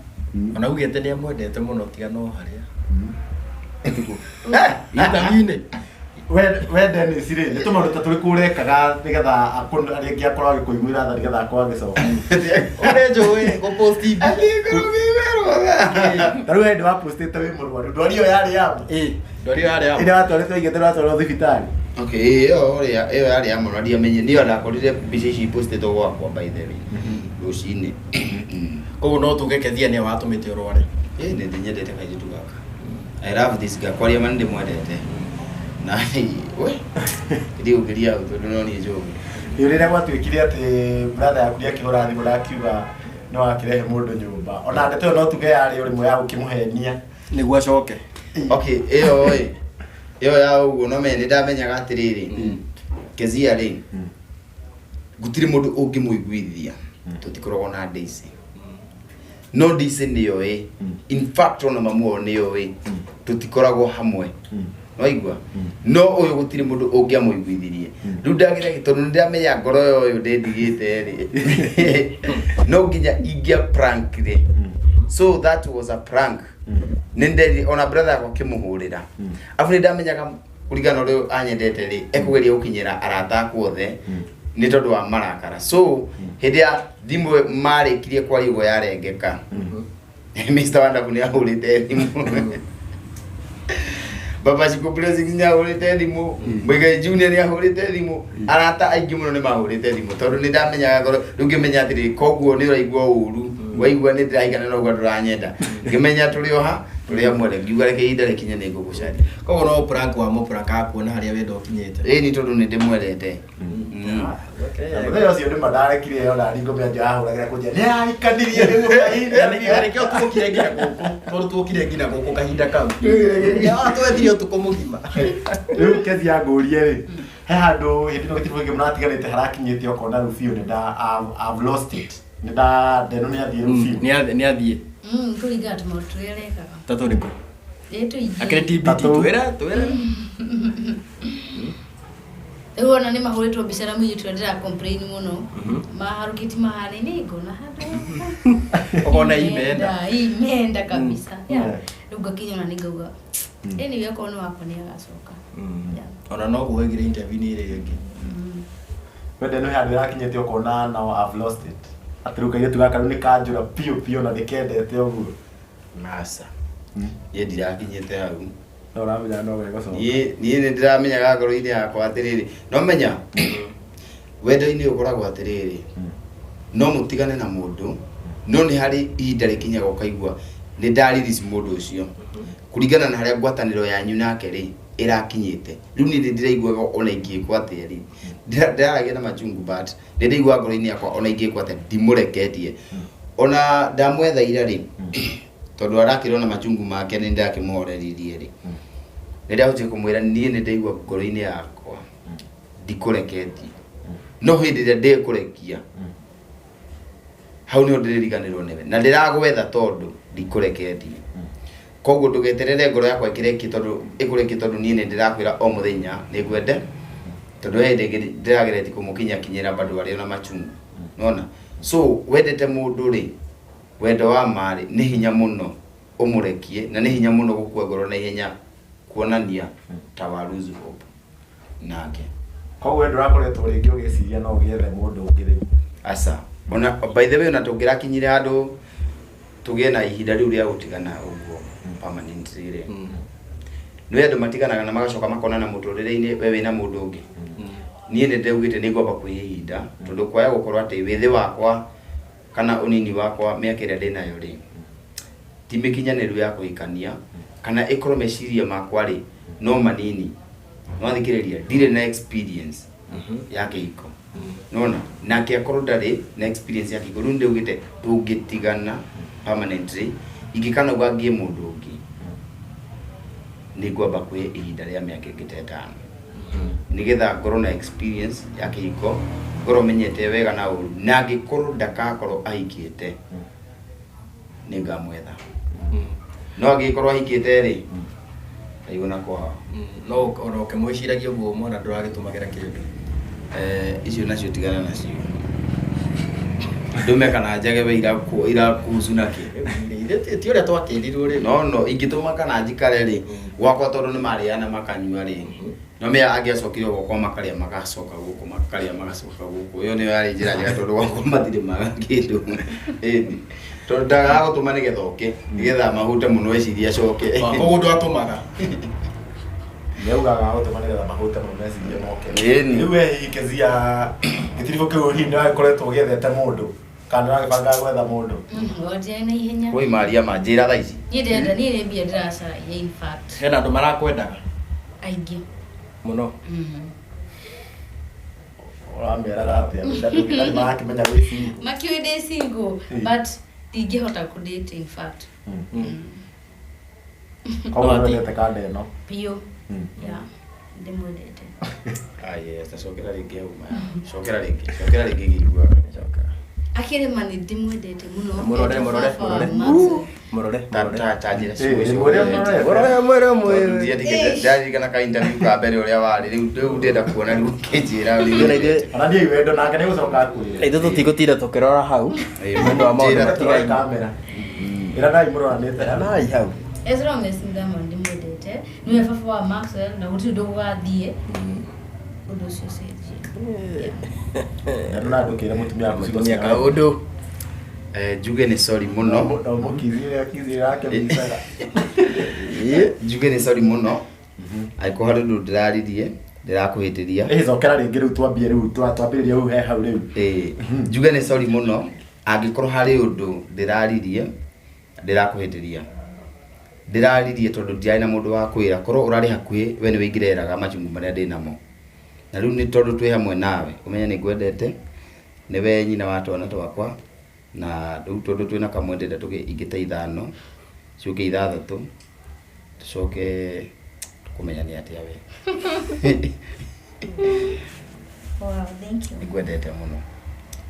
Ona augĩte nĩ amwendete mũno tiga no harĩa. Interview-inĩ. We Dennis rĩ nĩ tũmaũndũ ta tũrĩkũ ũrekaga nĩgetha rĩngĩ akorwo agĩkũiguĩra tha nĩgetha akorwo agĩcoka. Ũrĩa njũĩ gũpost Ta rĩu hĩndĩ wapostĩte wĩ mũrwaru ndwari ĩyo yarĩ ya ma. Ĩ ndwari ĩyo yarĩ ya ma. Ĩrĩa watwarĩtwo aigĩte watwarwo thibitarĩ. Okay, ĩyo ĩrĩa ĩyo yarĩ ya mũno ndiamenye niyo ndakorire mbica ici postĩtwo gwakwa by the way rũcinĩ. Koguo no tuge Kezia nĩwe watũmĩte ũrware. Ĩ nĩ ndĩnyendete kairĩtu gaka. I love this girl. Kwaria ma nĩ ndĩmwendete. Na we ndigũkĩria hau tondũ no niĩ njũĩ. Ĩ rĩrĩa gwatuĩkire atĩ brother yaku nĩakĩhũra thimũ na akiuga nĩ wakĩrehe mũndũ nyũmba ona ndeto ĩyo no tuge yarĩ o rĩmwe ya gũkĩmũhenia. Nĩguo acoke. Okay, ĩyo ĩ ĩyo ya ũguo no menye nĩ ndamenyaga atĩrĩrĩ Kezia rĩ gũtirĩ mũndũ ũngĩmũiguithia tũtikoragwo na Daisy. No Daisy nĩyo ĩ in fact ona mamu wao nĩyo ĩ tũtikoragwo hamwe. Waigua no ũyũ gũtirĩ mũndũ ũngĩamũiguithirie. Rĩu ndageragia tondũ nĩ ndamenya ngoro ya ũyũ ndĩndigĩte rĩ no nginya ingĩa prankire. So that was a prank. Nĩ nderire ona brother yakwa akĩmũhũrĩra. Arabu nĩ ndamenyaga kũringana na ũrĩa anyendete rĩ ekũgeria gũkinyĩra arata akwa othe nĩ tondũ wa marakara. So hĩndĩ ya thimũ marĩkirie kwaria ũguo yarengeka Mr. Wonderful nĩ ahũrĩte thimũ. Baba Shiko Blessings nĩ ahũrĩte thimũ. Muigai Junior nĩ ahũrĩte thimũ. Arata aingĩ mũno nĩ mahũrĩte thimũ tondũ nĩ ndamenyaga ngoro rĩu ngĩmenya atĩrĩrĩ koguo nĩ ũraigua ũru waigua nĩ ndĩrahikana na ũguo ndũranyenda ngĩmenya tũrĩ oha tũrĩ hamwe rĩ ngiuga reke ihinda rĩkinye nĩ ngũgũcaria. Koguo no prank wa mũprank kuona harĩa wendo ũkinyĩte. Ĩĩ nĩ tondũ nĩ ndĩmwendete. Na mũthenya ũcio nĩma ndarekire ĩyo nani ngũmĩa nja ahũragĩra kũnjia nĩ ahikanirie nĩguo kahinda. Na nĩkĩo tuokire nginya gũkũ tondũ tuokire nginya gũkũ kahinda kau. Twethire ũtukũ mũgima. Rĩu Kezia ngũrie rĩ he handũ hĩndĩ ĩno gĩtirĩ kĩngĩ mũratiganĩte harakinyĩte ũkona rĩu biũ nĩ nda I've lost it nĩ nda ndeno nĩ athiĩ rĩu biũ. Nĩ athiĩ. Kũringana na tũmaũndũ tũrĩa arekaga. Ta tũrĩkũ? Ĩ tũingĩ. Akĩrĩ TBT Tatũ. twĩra twĩra. Rĩu ona nĩ mahũrĩtwo mbica na mũirĩtu ũrĩa ndĩra complain mũno. Maharũkĩti mahanaine ngona handũ. Ũkona imenda. Imenda kabisa. Yeah. Yeah. Rĩu ngakinya ona nĩ ngauga. Anyway akorwo nĩ wakwa nĩ agacoka. Yeah. Ona no guo interview nĩ ĩrĩa ĩngĩ. We ndeno he handũ ĩrakinyĩte ũkona now I've lost it atĩ rĩu kairĩtu gaka rĩu nĩ kanjũra biũ biũ na ndĩkendete ũguo. Aca. Niĩ ndirakinyĩte hau. No ũramenya no gegũcoka. Niĩ nĩ ndĩramenyaga ngoro-inĩ yakwa atĩrĩrĩ no menya wendo-inĩ ũkoragwo atĩrĩrĩ no mũtigane na mũndũ no nĩ harĩ ihinda rĩkinyaga ũkaigua nĩ nda release mũndũ ũcio kũringana na harĩa ngwatanĩro yanyu nake rĩ ĩrakinyĩte. Rĩu niĩ nĩ ndĩraiguaga ona ingĩkwo atĩa rĩ ndĩraragia na machungu but nĩ ndĩraiguaga ngoro-inĩ yakwa ona ingĩkwo atĩa ndimũreketie. Ona ndamwetha ira rĩ Tondũ arakĩrwo na machungu make nĩ ndakĩmũhoreririe rĩ. Nĩ ndahotire kũmwĩra niĩ nĩ ndaigua ngoro-inĩ yakwa ndikũreketie. No hĩndĩ ĩrĩa ndĩkũrekia hau nĩho ndĩrĩriganĩrwo nĩwe na ndĩragwetha tondũ ndikũreketie. Koguo ndũgeterere ngoro yakwa ĩkĩrekie tondũ ĩkũrekie tondũ niĩ nĩ ndĩrakwĩra o mũthenya nĩ ngwende tondũ he hĩndĩ ĩngĩ ndĩrageretie kũmũkinyakinyĩra bado arĩ ona machungu. Nĩwona? So wendete mũndũ rĩ, wendo wa ma rĩ, nĩ hinya mũno ũmũrekie na nĩ hinya mũno gũkua ngoro na ihenya kuonania ta wa lose hope nake. Koguo we ndũrakoretwo rĩngĩ ũgĩciria no ũgĩethe mũndũ ũngĩ rĩu? Aca. Ona by the way ona tũngĩrakinyire handũ tũgĩe na ihinda rĩu rĩa gũtigana ũguo permanently rĩ. Nĩ andũ matiganaga na magacoka makonana mũtũrĩre-inĩ we wĩna mũndũ ũngĩ. Niĩ nĩ ndaugĩte nĩ ngwamba kwĩhe ihinda tondũ kwaya gũkorwo atĩ wĩthĩ wakwa kana ũnini wakwa mĩaka ĩrĩa ndĩnayo rĩ ti mĩkinyanĩru ya kũhikania kana ĩkorwo meciria makwa rĩ no manini. Nĩwathikĩrĩria ndirĩ na experience ya kĩhiko. Nĩwona? Nake akorwo ndarĩ na experience ya kĩhiko rĩu nĩndaugĩte tũngĩtigana permanently ingĩkanauga ngĩe mũndũ ũngĩ nĩ ngwamba kwĩhe ihinda rĩa mĩaka ĩngĩ ta ĩtano nĩgetha ngorwo na experience ya kĩhiko ngorwo menyete wega na ũru na angĩkorwo ndakakorwo ahikĩte nĩ ngamwetha no angĩkorwo ahikĩte rĩ kaigua na kwao. No ona ũkĩmwĩciragia ũguo mwana ndũragĩtũmagĩra kĩndũ. Icio nacio tigana nacio ndume kana njage we irakuhusu nake. Ti ũrĩa twakĩrirwo rĩ. No ingĩtũma kana njikare rĩ gwakwa tondũ nĩ marĩana makanyua rĩ no mĩa angĩacokire gwakwa makarĩa magacoka gũkũ makarĩa magacoka gũkũ ĩyo nĩyo yarĩ njĩra njega tondũ gwakwa matirĩ maga kĩndũ. Ĩni tondũ ndagaga gũtũma nĩgetha oke nĩgetha mahute mũno eciria acoke. Koguo ndwatũmaga. Nĩaugaga gũtũma nĩgetha mahute mũno meciria moke. Ĩni. Rĩu we hihi Kezia gĩtiribũ kĩu hihi nĩwagĩkoretwo ũgĩethete mũndũ kana nĩwagĩbangaga gwetha mũndũ? Ngojea na ihenya. Woi Maria ma njĩra thaa ici. Niĩ ndĩrenda niĩ nĩ mbia ndĩracaragia in fact. Hena andũ marakwendaga Aingĩ. mũno. Ũrameraga atĩa? Andũ marakĩmenya wĩ single. Makiũĩ ndĩ single but ndingĩhota kũ date in fact. Koguo nĩwendete kanda ĩno. Biũ. Yeah. Ndĩmwendete. Ah yes, tacokera rĩngĩ hau maya. Cokera rĩngĩ, cokera rĩngĩ ngĩiguaga. Akĩrĩ ma nĩ ndĩmwendete mũno. Mũrore, Etwo mũrore, baba wa mũrore. Maxwell. Mũrore, Ta mũrore. ta ta njĩra Mũrore, mũrore. Mũrore, mwĩre, mwĩre. Ndiatigĩte ndaririkana ka interview ka mbere ũrĩa warĩ rĩu rĩu ndĩrenda kuona rĩu ũkĩnjĩra Ithuĩ na rĩu. ithuĩ Ona niĩ wendo nake nĩgũcoka akwĩre. ithuĩ tũtigũtinda tũkĩrora hau. Ĩĩ, Nĩ ũndũ wa maũndũ njĩra Tũrore matigaine. kamera. Ĩra nai mũroranĩte hau. Nai hau. As long as ndama ndĩmwendete nĩwe baba wa Maxwell na gũtirĩ ũndũ gũgathiĩ ũndũ ũcio ũcenjie. Na ndũrandũkĩire mũtumia waku Mũtumia kaũndũ. Njuge nĩ sorry mũno. No mũkithire akithire yake mbicaga. Njuge nĩ sorry mũno. Angĩkorwo harĩ ũndũ ndĩraririe ndĩrakũhĩtĩria. Ĩĩ cokera rĩngĩ rĩu twambie rĩu twambĩrĩrie hau he hau rĩu. Ĩĩ, njuge nĩ sorry mũno angĩkorwo harĩ ũndũ ndĩraririe ndĩrakũhĩtĩria. Ndĩraririe tondũ ndiarĩ na mũndũ wa kwĩra korwo ũrarĩ hakuhĩ we nĩwe ingĩreraga machungu marĩa ndĩnamo. Na rĩu nĩ tondũ twĩ hamwe nawe ũmenye nĩ ngwendete nĩwe nyina wa twana twakwa na rĩu tondũ twĩna kamwe ndĩrenda tũgĩe ingĩ ta ithano ciũke ithathatũ tũcoke tũkũmenya nĩ atĩa we. Wow, thank you. Nĩngwendete mũno.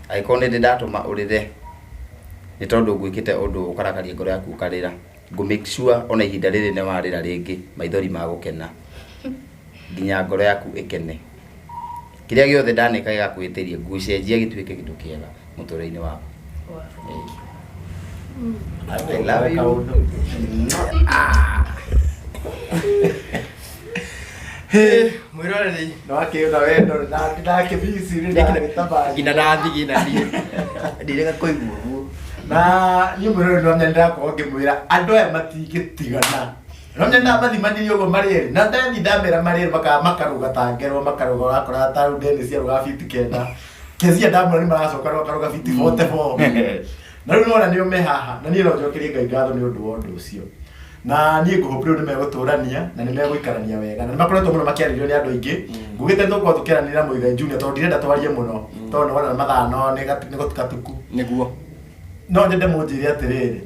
Angĩkorwo nĩ ndĩ ndatũma ũrĩre nĩ tondũ ngwĩkĩte ũndũ ũkarakaria ngoro yaku ũkarĩra ngũ make sure ona ihinda rĩrĩ nĩ warĩra rĩngĩ maithori ma gũkena nginya ngoro yaku ĩkene. Kĩrĩa gĩothe ndaneka gĩgakwĩhĩtĩria ngũcenjia gĩtuĩke kĩndũ kĩega mũtũrĩre-inĩ waku. Wow, thank you. I love you. Mwĩroreri. Nĩwakĩona wendo ndakĩmici ndagĩtabania. Nginya ndathigina niĩ. Ndirega kũigua ũguo. Na niĩ mwĩroreri nĩwamenya nĩndĩrakorwo ngĩmwĩra andũ aya matingĩtigana. Nĩwamenya ndamathimanirie ũguo marĩ erĩ na ndathi ndamera marĩ erĩ makarũga ta ngerwa makarũga ũrakora ta rĩu Dennis arũgaga biti 9. Kezia ndamwĩra nĩ maracoka rĩu akarũga biti 44. Na rĩu nĩwona nĩo me haha na niĩ no njokerie Ngai ngatho nĩ ũndũ wa ũndũ ũcio. Na niĩ ngũhope rĩu nĩmegũtũrania na nĩmegũikarania wega na nĩmakoretwo mũno makĩarĩrio nĩ andũ aingĩ. Ngugĩte nĩtũgũkorwo tũkĩaranĩria na Mũigai Junior tondũ ndirenda twarie mũno tondũ nĩwona mathaa no nĩ gatuku. Nĩguo. No nyende mũnjĩre atĩrĩrĩ,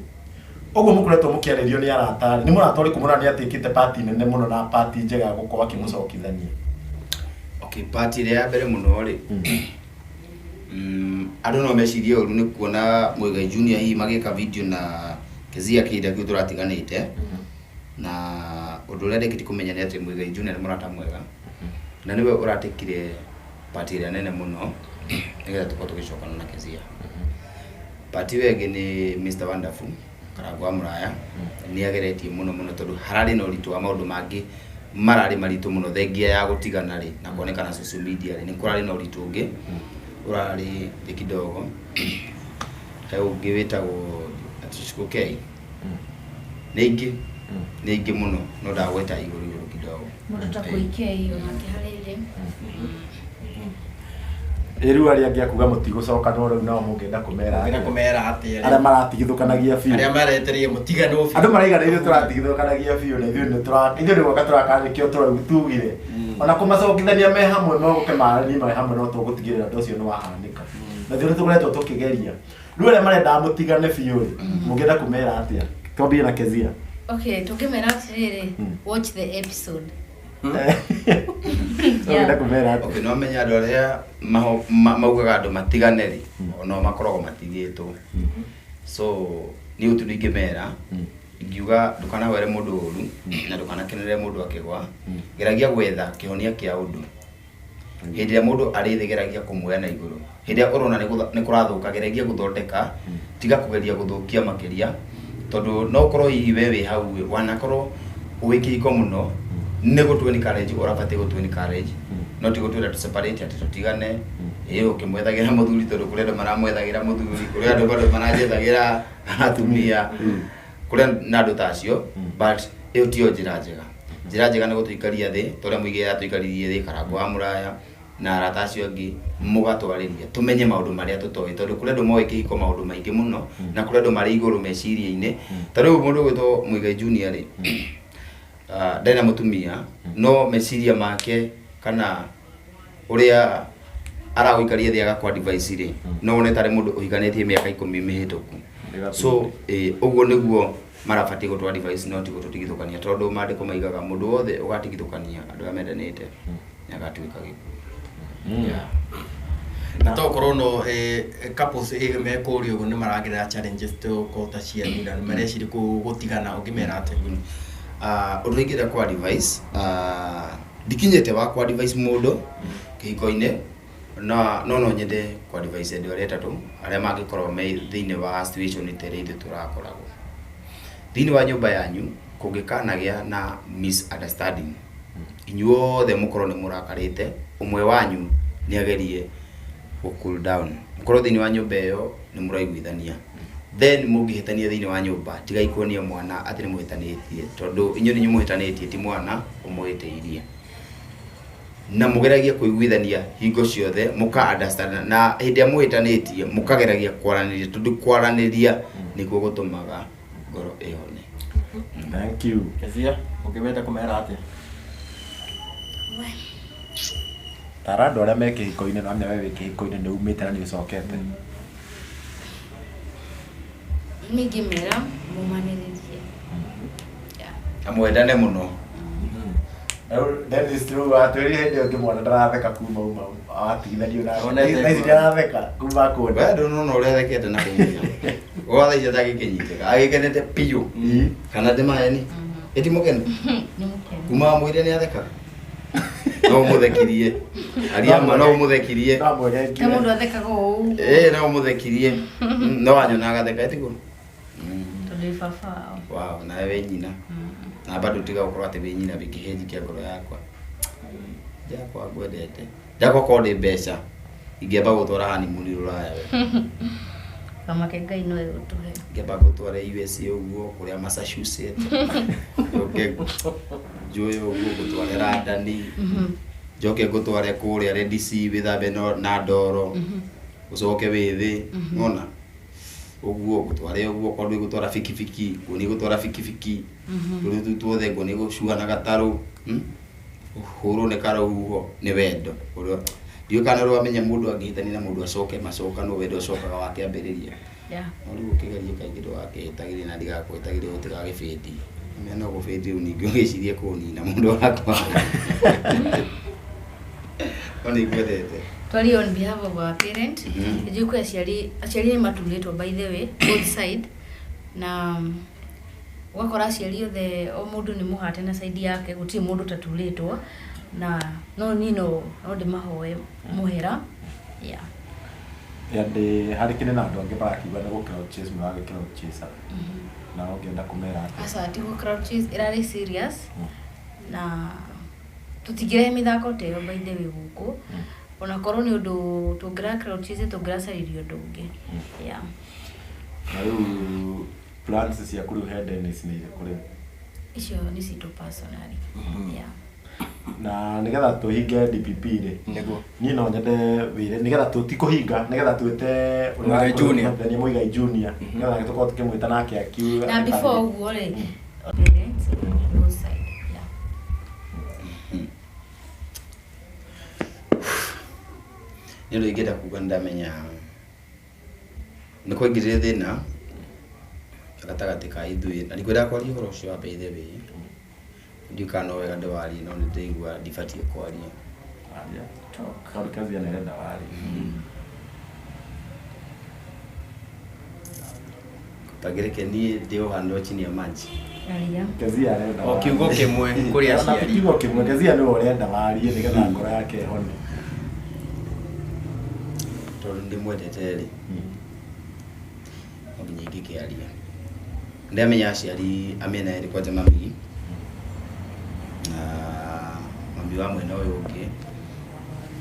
Ũguo mũkoretwo mũkĩarĩrio nĩ arata rĩ, nĩ mũrata ũrĩkũ mũrona nĩ atĩkĩte pati nene mũno na pati njega ya gũkorwo akĩmũcokithania? Okay, part ĩrĩa ya mbere mũno rĩ, andũ no mecirie ũru nĩ kuona Muigai Junior hihi magĩka video na Kezia kĩhinda kĩu tũratiganĩte. Na ũndũ ũrĩa ndĩkĩtie kũmenya nĩ atĩ Muigai Junior nĩ mũrata mwega na nĩwe ũratĩkire part ĩrĩa nene mũno nĩgetha tũkorwo tũgĩcokana na Kezia. Part ĩyo ĩngĩ nĩ Mr Wonderful Karangũ wa Mũraya, nĩ ageretie mũno mũno tondũ hararĩ na ũritũ wa maũndũ mangĩ mararĩ maritũ mũno thengia ya gũtigana rĩ na kuonekana social media rĩ, nĩ kũrarĩ na ũritũ ũngĩ ũrarĩ thĩ kidogo. He ũngĩ wĩtagwo Shukukei. Nĩ ingĩ, nĩ ingĩ mũno no ndagweta igũrũ igũrũ kidogo. Mũndũ ta Koikei onake harĩrĩ. Ĩ rĩu arĩa angĩ akuga mũtigũcoka no rĩu nao mũngĩenda kũmera Ngĩenda atĩa? kũmera atĩa Arĩa maratigithũkanagia biũ. Arĩa maretereire mũtigano biũ. Andũ maraiga ithuĩ tũratigithũkanagia biũ na ithuĩ nĩ tũra ithuĩ nĩ gwaka tũraka nĩkĩo tũraugire. Ona kũmacokithania me hamwe moke maranie me hamwe no tũgũtigĩrĩra ũndũ ũcio nĩ wahanĩka. Na ithuĩ nĩ tũkoretwo tũkĩgeria. Rĩu arĩa marendaga mũtigane biũ rĩ, mũngĩenda kũmera atĩa? Twambie na Kezia. Okay, tũngĩmera atĩrĩrĩ, watch the episode. Ũngĩenda kũmera atĩa? Okay, no menye andũ arĩa maugaga andũ matigane rĩ, onao makoragwo matigĩtwo. So niĩ ũtu ndingĩmera, ingiuga ndũkanahwere mũndũ ũru na ndũkanakenerere mũndũ akĩgwa. Geragia gwetha kĩhonia kĩa ũndũ. Hĩndĩ ĩrĩa mũndũ arĩ thĩ geragia kũmuoya na igũrũ. Hĩndĩ ĩrĩa ũrona nĩ kũrathũka geragia gũthondeka, tiga kũgeria gũthũkia makĩria, tondũ no ũkorwo hihi we wĩ hau ĩ, wanakorwo wĩ kĩhiko mũno, nĩ gũtũ encourage ũrabatiĩ gũtũ encourage, no ti gũtwĩra tũ separate atĩ tũtigane, ĩ ũkĩmwethagĩra mũthuri tondũ kũrĩ andũ maramwethagĩra mũthuri, kũrĩ andũ bado maranjethagĩra atumia, kũrĩ na andũ ta acio, but ĩyo tiyo njĩra njega. Njĩra njega nĩ gũtũikaria thĩ, ta ũrĩa Muigai atũikaririe thĩ, Karangũ wa Mũraya na arata acio angĩ, mũgatwarĩria tũmenye maũndũ marĩa tũtoĩ, tondũ kũrĩ andũ moĩ kĩhiko maũndũ maingĩ mũno, na kũrĩ andũ marĩ igũrũ meciria-inĩ. Ta rĩu mũndũ ũgwĩtwo Muigai Junior rĩ, ndarĩ na mũtumia, no meciria make kana ũrĩa aragũikaria thĩ agakũ advice rĩ, no wone tarĩ mũndũ ũhikanĩtie mĩaka 10 mĩhĩtũku. So ũguo nĩguo marabatiĩ gũtũ advice, no ti gũtũtigithũkania, tondũ maandĩko maigaga mũndũ wothe ũgatigithũkania andũ arĩa mendanĩte nĩ agatuĩka gĩkuũ. Yeah. Na tokorwo no couples me kũrĩa ũguo nĩ maragerera challenges tokorwo ta cianyu na nĩ mareciria gũtigana, ũngĩmera atĩa? Ũndũ ingĩenda kũ advice, ndikinyĩte wa kũ advice mũndũ kĩhiko-inĩ, na no nyende kũ advice andũ arĩa atatũ arĩa mangĩkorwo me thĩinĩ wa situation ta ĩrĩa ithuĩ tũrakoragwo. Thĩinĩ wa nyũmba yanyu kũngĩkanagĩa na misunderstanding, inyuothe mũkorwo nĩ mũrakarĩte, ũmwe wanyu nĩ agerie gũ cool down. Mũkorwo thĩinĩ wa nyũmba ĩyo nĩ mũraiguithania. Then mũngĩhĩtania thĩinĩ wa nyũmba, tigai kuonia mwana atĩ nĩ mũhĩtanĩtie, tondũ inyuĩ nĩ inyuĩ mũhĩtanĩtie, ti mwana ũmũhĩtĩirie. Na mũgeragie kũiguithania hingo ciothe, mũka understand, na hĩndĩ ĩrĩa mũhĩtanĩtie mũkageragia kwaranĩria, tondũ kwaranĩria nĩkuo gũtũmaga ngoro ĩhone. Thank you. Kezia, ũngĩwenda kũmera atĩa? Tara andũ arĩa me kĩhiko-inĩ, na we wĩ kĩhiko-inĩ nĩ umĩte na nĩ ũcokete. Niĩ ingĩmera mũmanĩrĩrie. Yeah. Na mwendane mũno. Rĩu Dennis rĩu atwĩrire hĩndĩ ĩyo ngĩmwona ndaratheka kuma uma watigithanio na Onete thaa ici ndaratheka kuma kũndũ. We ndũnona ũrĩa athekete na kũu. Wa thaa ici atagĩkĩnyitĩka, agĩkenete biũ. Kana ndĩ maheni? Ĩti mũkenu? Nĩ mũkenu. Kuma wamwĩrire nĩ athekaga? No ũmũthekirie. Aria ma no ũmũthekirie. No mwegengire. Ta mũndũ athekaga ũũ. No ũmũthekirie. No wanyona agatheka ĩtiguo? Tondũ wĩ baba wao. Wow, nawe wĩ nyina. Na bado tiga gũkorwo atĩ wĩ nyina wĩ kĩhĩnji kĩa ngoro yakwa. Jakwa ngwendete. Jakwa korwo ndĩ mbeca, ingĩamba gũtwara honeymoon rũraya we. Kamake Ngai no egũtũhe. Ingĩamba gũtwara USA ũguo, kũrĩa Massachusetts. Njoke njũĩ ũguo ngũtware London. Njoke ngũtware kũrĩa Red Sea wĩthambe na ndoro. Ũcoke wĩthĩ, nĩwona? Ũguo ngũtware ũguo, korwo ndũgũtwara bikibiki, nguonie gũtwara bikibiki. Tũrĩ tu tuothe nguonie gũcua na gatarũ. Ũhũrwo nĩ karũhuho nĩ wendo. Ũrĩa ndiũĩ kana nĩ ũramenya mũndũ angĩhĩtania na mũndũ acoke macokanwo wendo ũcokaga wa kĩambĩrĩria. Yeah. No rĩu ũkĩgerie kaingĩ ndũgakĩhĩtagĩrie na ndigakũhĩtagĩrie ũtigagĩbĩndi. Menya no gũbĩndi rĩu ningĩ ũgĩcirie kũnina mũndũ wakwa. No nĩ ngwendete. Twarie on behalf of our parent. Njũĩ kwĩ aciari, aciari nĩ maturĩtwo by the way, both side. Na ũgakora aciari othe o mũndũ nĩ mũhate na side yake, gũtirĩ mũndũ ũtaturĩtwo. Na no niĩ no no ndĩmahoe mũhera. Yeah. And harĩ kĩrĩ na andũ angĩ marakiuga nĩ gũ crowd chase mũragĩ crowd chase na ũngĩenda kũmera atĩa? Aca ti gũ crowd chase ĩrarĩ serious na tũtingĩrehe mĩthako ta ĩyo by the way gũkũ. Ona korwo nĩ ũndũ tũngĩra crowd chase tũngĩracaririe ũndũ ũngĩ. Yeah. Na rĩu plans ciaku rĩu he Dennis nĩ irĩkũ rĩu? Icio nĩ citũ personally. Yeah. Na nĩgetha tũhinge DPP rĩ, Nĩguo. Niĩ no nyende wĩre nĩgetha tũtikũhinga nĩgetha twĩte ũrĩa Mũigai Junior. Nĩ Mũigai Junior nĩgetha tũkorwo tũkĩmwĩta nake akiuga. Na before ũguo rĩ, parents both side. Yeah. Nĩ ũndũ ingĩenda kuga nĩ ndamenya nĩ kwaingĩrire thĩna gatagatĩ ka ithuĩ na ndikwendaga kwaria ũhoro ũcio wa by the way. Ndiũĩ kana no wega ndĩwarie no nĩ ndĩraigua ndibatiĩ kwaria. Aria. Tondũ Kezia nĩ arenda warie. Tangĩreke niĩ ndĩ o handũ chini ya maji. Aria. Kezia arenda O kiugo warie. kĩmwe kũrĩ Ona ti aciari. kiugo kĩmwe Kezia nĩwe ũrenda warie nĩgetha ngoro yake ĩhone. Tondũ ndĩmwendete rĩ, no nginya ingĩkĩaria. Ndamenya aciari a mĩena yerĩ kwanja mami na mami wa mwena ũyũ ũngĩ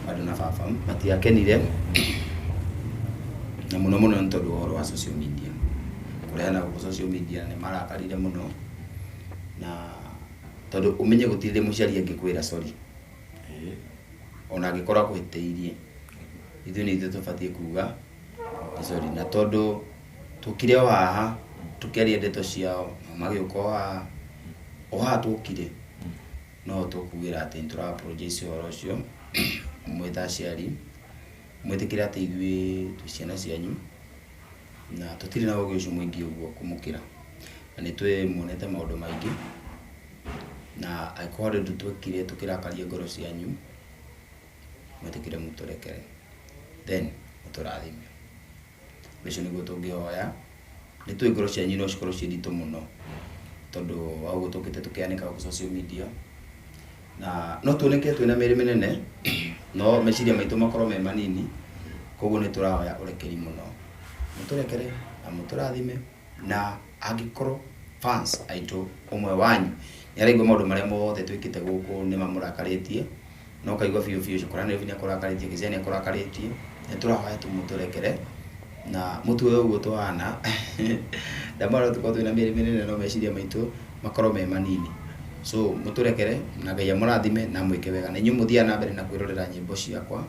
bado na baba matiakenire na mũno mũno nĩ tondũ wa ũhoro wa social media kũrehana gũkũ social media nĩ marakarire mũno na tondũ ũmenye gũtirĩ mũciari angĩkwĩra sorry ona angĩkorwo akũhĩtĩirie ithuĩ nĩ ithuĩ tũbatiĩ kuga sorry na tondũ tũkire o haha tũkĩaria ndeto ciao magĩũka o haha o haha tũkire no tũkugĩra atĩ nĩ tũra apologize ũhoro ũcio mwĩ ta aciari mwĩtĩkĩre atĩ ithuĩ twĩ ciana cianyu na tũtirĩ na ũgĩ ũcio mũingĩ ũguo kũmũkĩra na nĩ twĩ muonete maũndũ maingĩ na angĩkorwo harĩ ũndũ twekire tũkĩrakaria ngoro cianyu mwĩtĩkĩre mũtũrekere then mũtũrathime. Ũcio nĩguo tũngĩhoya nĩ tũĩ ngoro cianyu no cikorwo ciĩ nditũ mũno tondũ wa ũguo tũkĩte tũkĩanĩka gũkũ social media na no tuoneke twĩna mĩĩrĩ mĩnene no meciria maitũ makorwo me manini koguo nĩ tũrahoya ũrekeri mũno mũtũrekere na mũtũrathime na angĩkorwo fans aitũ ũmwe wanyu nĩ araigua maũndũ marĩa mothe twĩkĩte gũkũ nĩ mamũrakarĩtie no kaigua biũ biũ Cukura nĩ akũrakarĩtie Kezia nĩ akũrakarĩtie nĩ tũrahoya tu mũtũrekere na mũtuoe ũguo tũhana ndamwĩra tũkorwo twĩna mĩĩrĩ mĩnene no meciria maitũ makorwo me manini so mũtũrekere na Ngai amũrathime na mwĩke wega na inyuĩ mũthiaga na mbere na kwĩrorera nyĩmbo ciakwa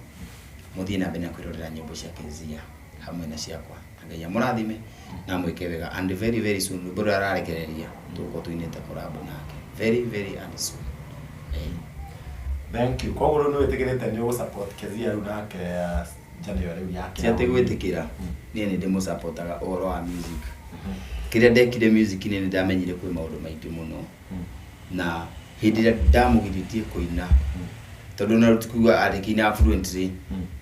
mũthiĩ na mbere na kwĩrorera nyĩmbo cia Kezia hamwe na ciakwa na Ngai amũrathime na mwĩke wega and very very soon rwĩmbo rũrĩa ararekereria tũgũkorwo tũinĩte collab nake very very and soon. Thank you. Koguo rĩu nĩ wĩtĩkĩrĩte nĩ ũgũ-support Kezia rĩu nake January rĩu yake. Ti atĩ gwĩtĩkĩra niĩ nĩ ndĩmũsupportaga ũhoro wa music kĩrĩa ndekire music-inĩ nĩ ndamenyire kwĩ maũndũ maingĩ mũno na hĩndĩ ĩrĩa ndamũgirĩtie kũina tondũ na tikuga arĩkĩina fluently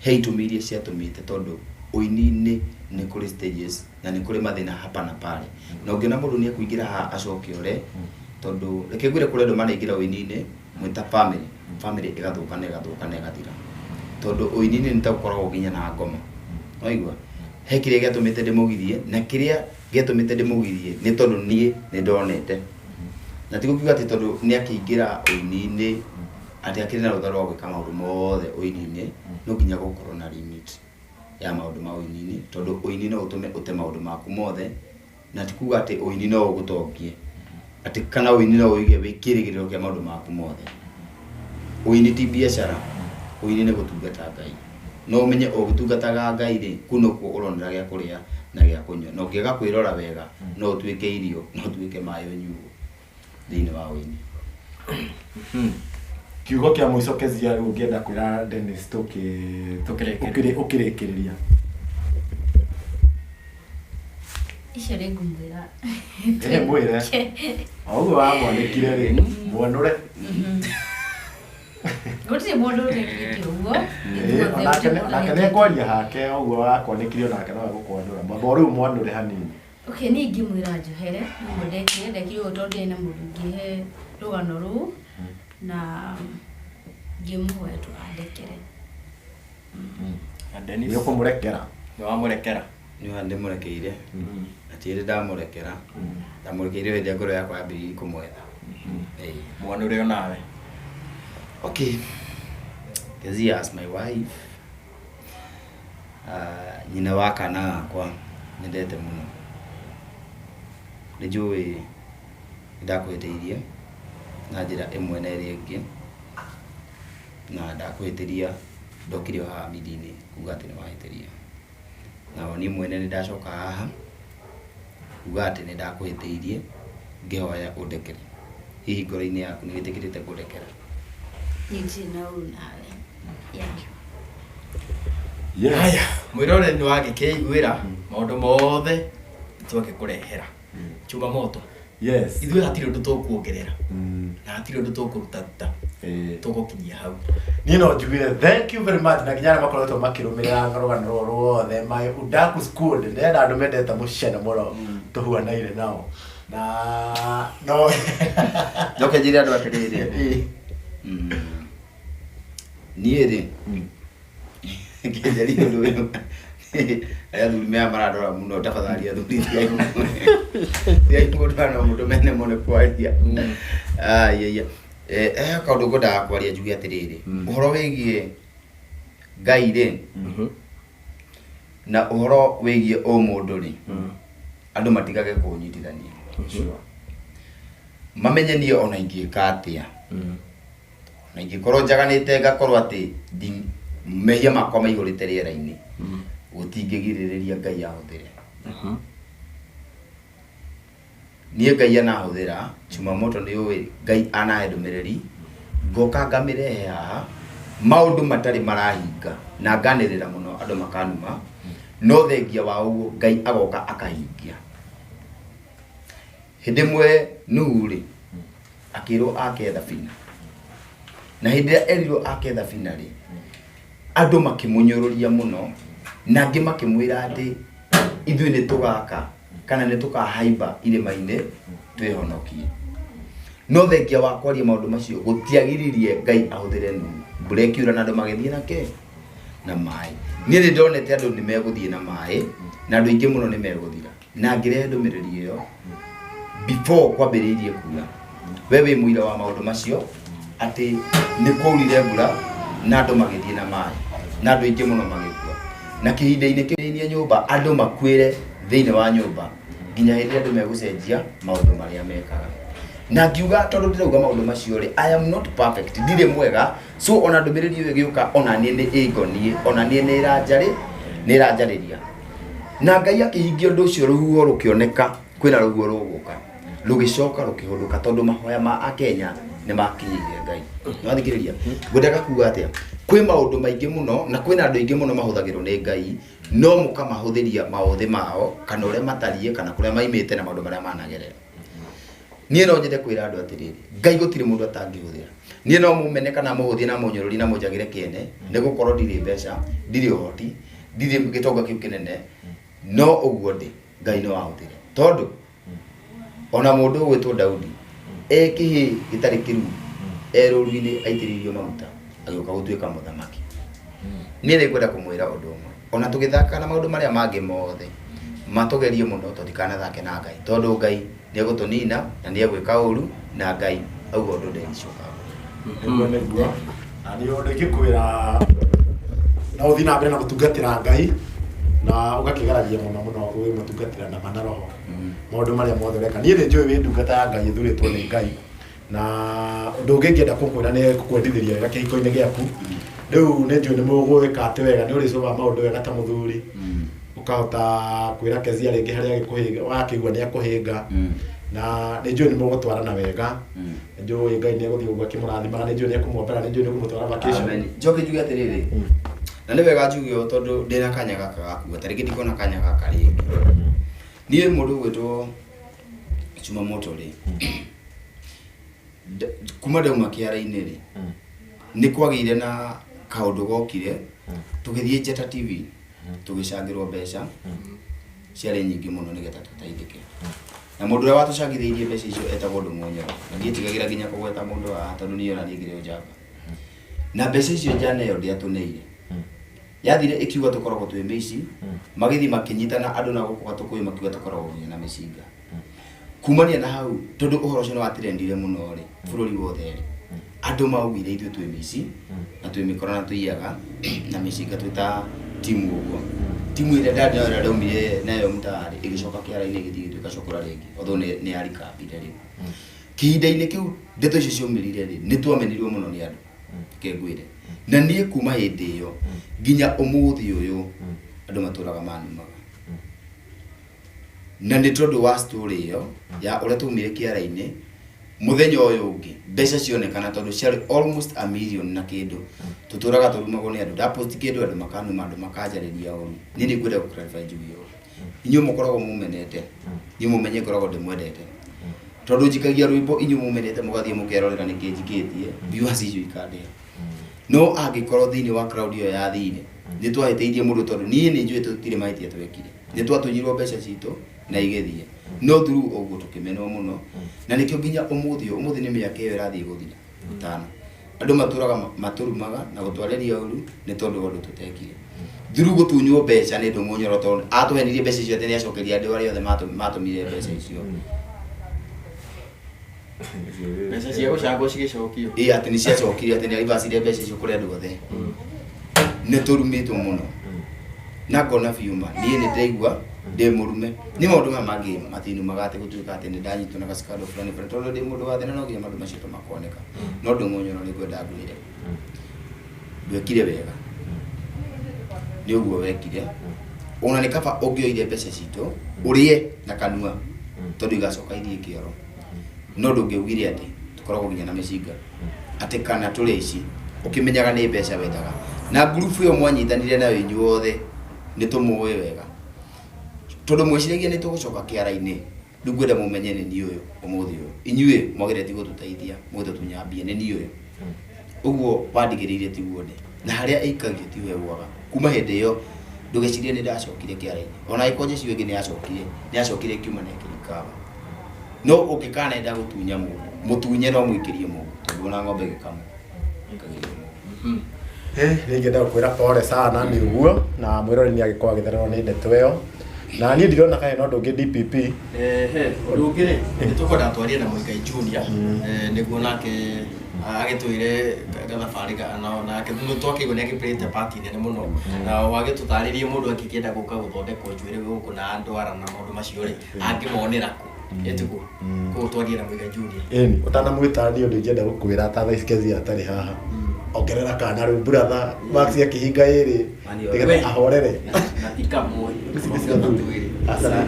he itũmi iria ciatũmĩte tondũ ũini-inĩ nĩ kũrĩ stages na nĩ kũrĩ mathĩna hapa na pale na ũngĩona mũndũ nĩ ekũingĩra haha acoke ore tondũ reke ngwĩre kũrĩ andũ manaingĩra ũini-inĩ mwĩ ta family family ĩgathũka na ĩgathũka na ĩgathira tondũ ũini-inĩ nĩ ta gũkoragwo nginya na ngoma waigua he kĩrĩa gĩatũmĩte ndĩmũgirie na kĩrĩa gĩatũmĩte ndĩmũgirie nĩ tondũ niĩ nĩ ndonete na ti gũkiuga atĩ tondũ nĩ akĩingĩra ũini-inĩ atĩ akĩrĩ na rũtha rwa gwĩka maũndũ mothe ũini-inĩ no nginya gũkorwo na limit ya maũndũ ma ũini-inĩ tondũ ũini no ũtũme ũte maũndũ maku mothe na ti kuga atĩ ũini no ũgũtongie atĩ kana ũini no ũige wĩ kĩrĩgĩrĩro kĩa maũndũ maku mothe. Ũini ti biacara, ũini nĩ gũtungata Ngai. No ũmenye ũgĩtungataga Ngai rĩ, kũu nokuo ũronera gĩa kũrĩa na gĩa kũnyua. Na ũngĩaga kwĩrora wega, no ũtuĩke irio, no ũtuĩke maĩ ũnyuo thĩinĩ wa ũini. Kiugo kĩa mũico Kezia rĩu ũngĩenda kwĩra Dennis Tũkĩrĩkĩrĩria. ũkĩrĩkĩrĩria. Icio nĩ ngũmwĩra. Ĩĩ, mwĩre. O ũguo wamwanĩkire rĩ, mwanũre. Gũtirĩ mũndũ ũtekĩte ũguo. Ĩĩ, onake nĩ ekwaria hake o ũguo wakwanĩkire onake no egũkwanũra. Mwamba o rĩu mwanũre hanini. Okay, niĩ ingĩmwĩra njohere, nĩguo ndekire, ndekire ũguo tondũ ndiarĩ na mũndũ ingĩhe rũgano rũu, na ngĩmũhoya tu andekere. Na Dennis Nĩ ũkũmũrekera. nĩ wamũrekera. Nĩ ndĩmũrekeire na ti hĩndĩ ndamũrekera ndamũrekeire hĩndĩ ĩrĩa ngoro yakwa yambĩrĩirie kũmwetha. Ĩĩ. Mwanũre onawe. Okay. Kezia as my wife. Nyina wa kana gakwa nyendete mũno. Nĩ njũĩ nĩ ndakũhĩtĩirie na njĩra ĩmwe na ĩrĩa ĩngĩ na ndakũhĩtĩria ndokire o haha media-inĩ kuga atĩ nĩ wahĩtĩria. Na o niĩ mwene nĩ ndacoka haha kuga atĩ nĩ ndakũhĩtĩirie ngĩhoya ũndekere. Hihi ngoro-inĩ yaku nĩ wĩtĩkĩrĩte kũndekera? Niĩ ndirĩ na ũru nawe. Yeah. Yes. Haya, mwĩroreri nĩ wagĩkĩiguĩra maũndũ mothe twagĩkũrehera. Chuma moto. Yes. Ithuĩ hatirĩ ũndũ tũkuongerera na hatirĩ ũndũ tũkũrutaruta. Ĩĩ. Tũgũkinyia hau. Niĩ no njugire thank you very much na nginya arĩa makoretwo makĩrũmĩrĩra rũgano rũrũ ruothe my udaku squad ndĩrenda andũ mendete mũcene mũno tũhuanaire nao na no Njoke njĩre andũ atĩrĩrĩ. Niĩ rĩ ngĩnjaria ũndũ ũyũ arĩa athuri maya marandora mũno tafadhali athuri tigai kũndora no mũndũ mene mũno kwaria. Ai ai eh kaũndũ ngwendaga kwaria njuge atĩrĩrĩ ũhoro wĩgiĩ Ngai rĩ na ũhoro wĩgiĩ ũmũndũ rĩ andũ matigage kũnyitithania mamenye niĩ ona ingĩka atĩa na ingĩkorwo njaganĩte ngakorwo atĩ mehia makwa maihũrĩte rĩera-inĩ gũtingĩgirĩrĩria Ngai ahũthĩre. Niĩ Ngai anahũthĩra Jumamoto nĩ ũĩ Ngai anahe ndũmĩrĩri ngoka ngamĩrehe haha maũndũ matarĩ marahinga na nganĩrĩra mũno andũ makanuma no thengia wa ũguo Ngai agoka akahingia. Hĩndĩ ĩmwe Nuhu rĩ akĩrwo ake thabina na hĩndĩ ĩrĩa erirwo ake thabina rĩ andũ makĩmũnyũrũria mũno na angĩ makĩmwĩra atĩ ithuĩ nĩ tũgaka kana nĩ tũkahaimba irĩma-inĩ twĩhonokie. No thengia wa kwaria maũndũ macio gũtiagiririe Ngai ahũthĩre Nuhu. Mbura ĩkiura na andũ magĩthiĩ na kĩ? Na maĩ. Niĩ nĩ ndonete andũ nĩ megũthiĩ na maĩ na andũ aingĩ mũno nĩ megũthira. Na ngĩrehe ndũmĩrĩri ĩyo before kwambĩrĩirie kura. We wĩ mũira wa maũndũ macio atĩ nĩ kwaurire mbura na andũ magĩthiĩ na maĩ na andũ aingĩ mũno magĩkua. Na kĩhinda-inĩ kĩu thĩinĩ nyũmba andũ makuĩre thĩinĩ wa nyũmba nginya hĩndĩ ĩrĩa andũ megũcenjia maũndũ marĩa mekaga. Na ngiuga tondũ ndĩrauga maũndũ macio rĩ, I am not perfect, ndirĩ mwega, so ona ndũmĩrĩri ĩyo ĩgĩũka ona niĩ nĩ ĩngoniĩ, ona niĩ nĩ nĩ ĩranjarĩria. Na Ngai akĩhingia ũndũ ũcio rũhuho rũkĩoneka kwĩna rũhuho rũgũka rũgĩcoka rũkĩhũndũka tondũ mahoya ma Akenya nĩ makinyĩire Ngai. Nĩwathikĩrĩria? Ngwendaga kuga atĩa? Kwĩ maũndũ maingĩ mũno na kwĩna andũ aingĩ mũno mahũthagĩrwo nĩ Ngai no mũkamahũthĩria maũthĩ mao kana ũrĩa matariĩ kana kũrĩa maimĩte na maũndũ marĩa managerera. Niĩ no nyende kwĩra andũ atĩrĩrĩ, Ngai gũtirĩ mũndũ atangĩhũthĩra. Niĩ no mũmene kana mũhũthie na mũnyũrũrie na mũnjagĩre kĩene nĩ gũkorwo ndirĩ mbeca, ndirĩ ũhoti, ndirĩ gĩtonga kĩu kĩnene, no ũguo ndĩ Ngai no ahũthĩre. Tondũ ona mũndũ ũgwĩtwo Daudi e kĩhĩĩ gĩtarĩ kĩruu e rũru-inĩ aitĩrĩirio maguta agĩũka gũtuĩka mũthamaki. Niĩ nĩ ngwenda kũmwĩra ũndũ ũmwe, ona tũgĩthaka na maũndũ marĩa mangĩ mothe matũgerie mũno tũtikanathake na Ngai tondũ Ngai nĩ egũtũnina na nĩ egwĩka ũru na Ngai auga ũndũ ndegĩcoka. Nĩguo nĩguo. Na nĩ ũndũ ingĩkwĩra no ũthiĩ na mbere na gũtungatĩra Ngai na ũgakĩgeragia mũno mũno ũgĩmũtungatĩra na ma na roho maũndũ marĩa mothe ũreka. Niĩ nĩ njũĩ wĩ ndungata ya Ngai ĩthurĩtwo nĩ Ngai na ũndũ ũngĩ ingĩenda kũkwĩra nĩ gũkwendithĩria wega kĩhiko-inĩ gĩaku. Rĩu nĩ njũĩ nĩ mũgwĩka atĩ wega nĩ ũrĩcũgaga maũndũ wega ta mũthuri ũkahota kwĩra Kezia rĩngĩ harĩa agĩkũhĩnga wakĩigua nĩ akũhĩnga na nĩ njũĩ nĩ mũgũtwarana wega. Nĩ njũĩ Ngai nĩ egũthiĩ ũguo akĩmũrathimaga, nĩ njũĩ nĩ ekũmuombera, nĩ njũĩ nĩ ekũmũtwara vacation. Amen. Njoke njuge atĩrĩrĩ na nĩ wega njuge ũũ tondũ ndĩna kanya gaka ga kuga ta rĩngĩ ndikona kanya gaka rĩngĩ. Niĩ mũndũ ũgwĩtwo Chuma Moto rĩ, kuma ndauma kĩara-inĩ rĩ, nĩ kwagĩire na kaũndũ gokire, tũgĩthiĩ Njata TV, tũgĩcangĩrwo mbeca ciarĩ nyingĩ mũno nĩgetha tũteithĩke. Na mũndũ ũrĩa watũcangithĩirie mbeca icio etagwo Ndũng'ũ na ndiĩtigagĩra nginya kũgweta mũndũ haha tondũ niĩ ona niĩ ngĩrĩ o njamba. Na mbeca icio njana ĩyo ndĩatũneire. Yathire ĩkiuga tũkoragwo twĩ mĩici, magĩthiĩ makĩnyitana andũ na gũkũ Gatũkũyũ makiuga tũkoragwo nginya na mĩcinga. Kumania na hau, tondũ ũhoro ũcio nĩ watrendire mũno rĩ, bũrũri wothe rĩ, andũ maugire ithuĩ twĩ mĩici na twĩ mĩkora na tũiyaga na mĩcinga twĩ ta timu ũguo. Timu ĩrĩa ndarĩ nayo ĩrĩa ndaumire nayo mtaa rĩ, ĩgĩcoka kĩara-inĩ ĩgĩthiĩ ĩgĩtuĩka cokora rĩngĩ, although nĩ yarikambire rĩu. Kĩhinda-inĩ kĩu ndeto icio ciaumĩrire rĩ, nĩ twamenirwo mũno nĩ andũ, reke ngwĩre. Na niĩ kuma hĩndĩ ĩyo nginya ũmũthĩ ũyũ andũ matũraga manumaga. Na nĩ tondũ wa story ĩyo ya ũrĩa twaumire kĩara-inĩ, mũthenya ũyũ ũngĩ mbeca cionekana tondũ ciarĩ almost a million na kĩndũ, tũtũraga tũrumagwo nĩ andũ. Ndapost kĩndũ andũ makanuma, andũ makanjarĩria ũru. Niĩ nĩ ngwenda gũ clarify njuge ũũ, inyuĩ mũkoragwo mũmenete, niĩ mũmenye ngoragwo ndĩmwendete, tondũ njikagia rwĩmbo inyuĩ mũmenete mũgathiĩ mũkerorera nĩkĩ njikĩtie, viewers icio ikandĩha. No angĩkorwo thĩinĩ wa crowd ĩyo yathire nĩ twahĩtĩirie mũndũ, tondũ niĩ nĩ njũĩ tũtirĩ mahĩtia twekire, nĩ twatunyirwo mbeca citũ na igĩthiĩ, no through ũguo tũkĩmenwo mũno. Na nĩkĩo nginya ũmũthĩ ũyũ, ũmũthĩ nĩ mĩaka ĩyo ĩrathiĩ gũthira 5, andũ matũraga matũrumaga na gũtwarĩria ũru nĩ tondũ wa ũndũ tũtekire through gũtunywo mbeca nĩ Ndũng'ũ Nyoro, tondũ atũhenirie mbeca icio atĩ nĩ acokeria andũ arĩa othe matũmire mbeca icio. Mbeca cia gũcangwo cigĩcokio. Ĩ, atĩ nĩ ciacokire, atĩ nĩ aribacire mbeca icio kũrĩ andũ othe. Nĩ tũrumĩtwo mũno na ngona biũ ma niĩ nĩ ndĩraigua ndĩ mũrume. Nĩ maũndũ maya mangĩ matinumaga atĩ gũtuĩka atĩ nĩ ndanyitwo na gacikando fulani fulani, tondũ ndĩ mũndũ wa thĩna, no nginya maũndũ macio tũmakoneka. No Ndũng'ũ Nyoro nĩ ngwenda ngwĩre ndwekire wega nĩ ũguo wekire. Ona nĩ kaba ũngĩoire mbeca citũ ũrĩe na kanua, tondũ igacoka ithiĩ kĩoro, no ndũngĩaugire atĩ tũkoragwo nginya na mĩcinga, atĩ kana tũrĩ ici ũkĩmenyaga nĩ mbeca wendaga. Na ngurubu ĩyo mwanyitanire nayo inyuothe nĩ tũmũĩ wega, tondũ mwĩciragia nĩ tũgũcoka kĩara-inĩ. Rĩu ngwenda mũmenye nĩ niĩ ũyũ ũmũthĩ ũyũ, inyuĩ mwagĩrĩire ti gũtũteithia mũgĩtũtunya mbia, nĩ niĩ ũyũ. Ũguo wandigĩrĩire tiguo ndĩ na harĩa ĩikagio tiho ĩgũaga. Kuma hĩndĩ ĩyo ndũgecirie nĩ ndacokire kĩara-inĩ, ona angĩkorwo jeshi ĩyo ĩngĩ nĩ yacokire, nĩ yacokire ĩkiuma na ĩkĩrikaba. No ũngĩkanenda gũtunya mũndũ, mũtunye no mũikĩrie mũndũ, tondũ ona ng'ombe ĩgĩkamwo ĩkagĩrio mũndũ. Nĩ ingĩenda gũkwĩra pole sana nĩ ũguo, na mwĩrori nĩ agĩkorwo agĩthererwo nĩ ndeto ĩyo, na niĩ ndirona kana hena ũndũ ũngĩ DPP. Ehe, ũndũ ũngĩ rĩ, nĩ tũkwenda twarie na Mũigai Junior, nĩguo nake agĩtwĩre gathabarĩ nake nĩ twakĩigua nĩ agĩplayte part nene mũno, na wagĩtũtarĩrie mũndũ angĩkĩenda gũka gũthondekwo njuĩrĩ gũkũ na ndwara na maũndũ macio rĩ, angĩmonera kũ? Ĩtiguo koguo twarie na Mũigai Junior. Ĩni ũtanamwĩta, niĩ ũndũ ingĩenda gũkwĩra ta thaa ici Kezia atarĩ haha, ongerera kana rĩu brother Max akĩhinga ĩrĩ nĩgetha ahorere. Na ti kamwe. Ici nĩ cia thuri. Aca.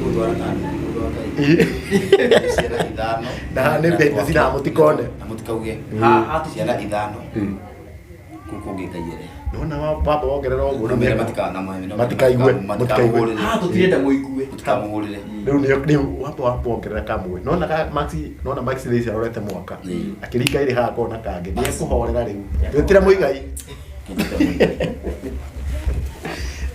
Gũtwara kana mũndũ wa Ngai. Ciana 5. Na haha nĩ mbeca cina mũtikone. Na mũtikauge. Ha. Ciana 5 kũu kũngĩ Ngai ere. Nona wamba wongerera ũguo. Na mwĩre matikana Matikaigwe, mũtikaigwe. Ha, tũtirenda mũigue. Mũtikamũhũrĩre. Rĩu nĩ rĩu wamba wongerera kamwe, nona ka Max, nona Max rĩu ici arorete mwaka akĩringa ĩrĩ haha kona kangĩ nĩ ekũhorera rĩu. Twĩtĩre Mũigai.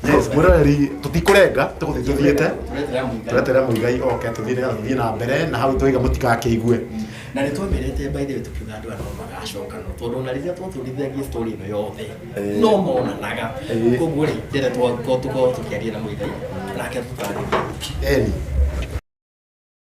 Yes, mwĩroreri, tũtikũrenga, tũgũthiĩ tũthiĩte. Tũretera Mũigai. Tũretera Mũigai oke tũthiĩ nĩgetha tũthiĩ na mbere na hau tũiga mũtikakĩigue. Na nĩ twamerete, by the way, tukiuga andũ aya no magacoka, no tondũ ona rĩrĩa twatũrithagia story ĩno yothe no monanaga. Koguo rĩ, ndĩrenda tũkorwo tũkĩaria na Mũigai nake atũtarĩrie. Eni.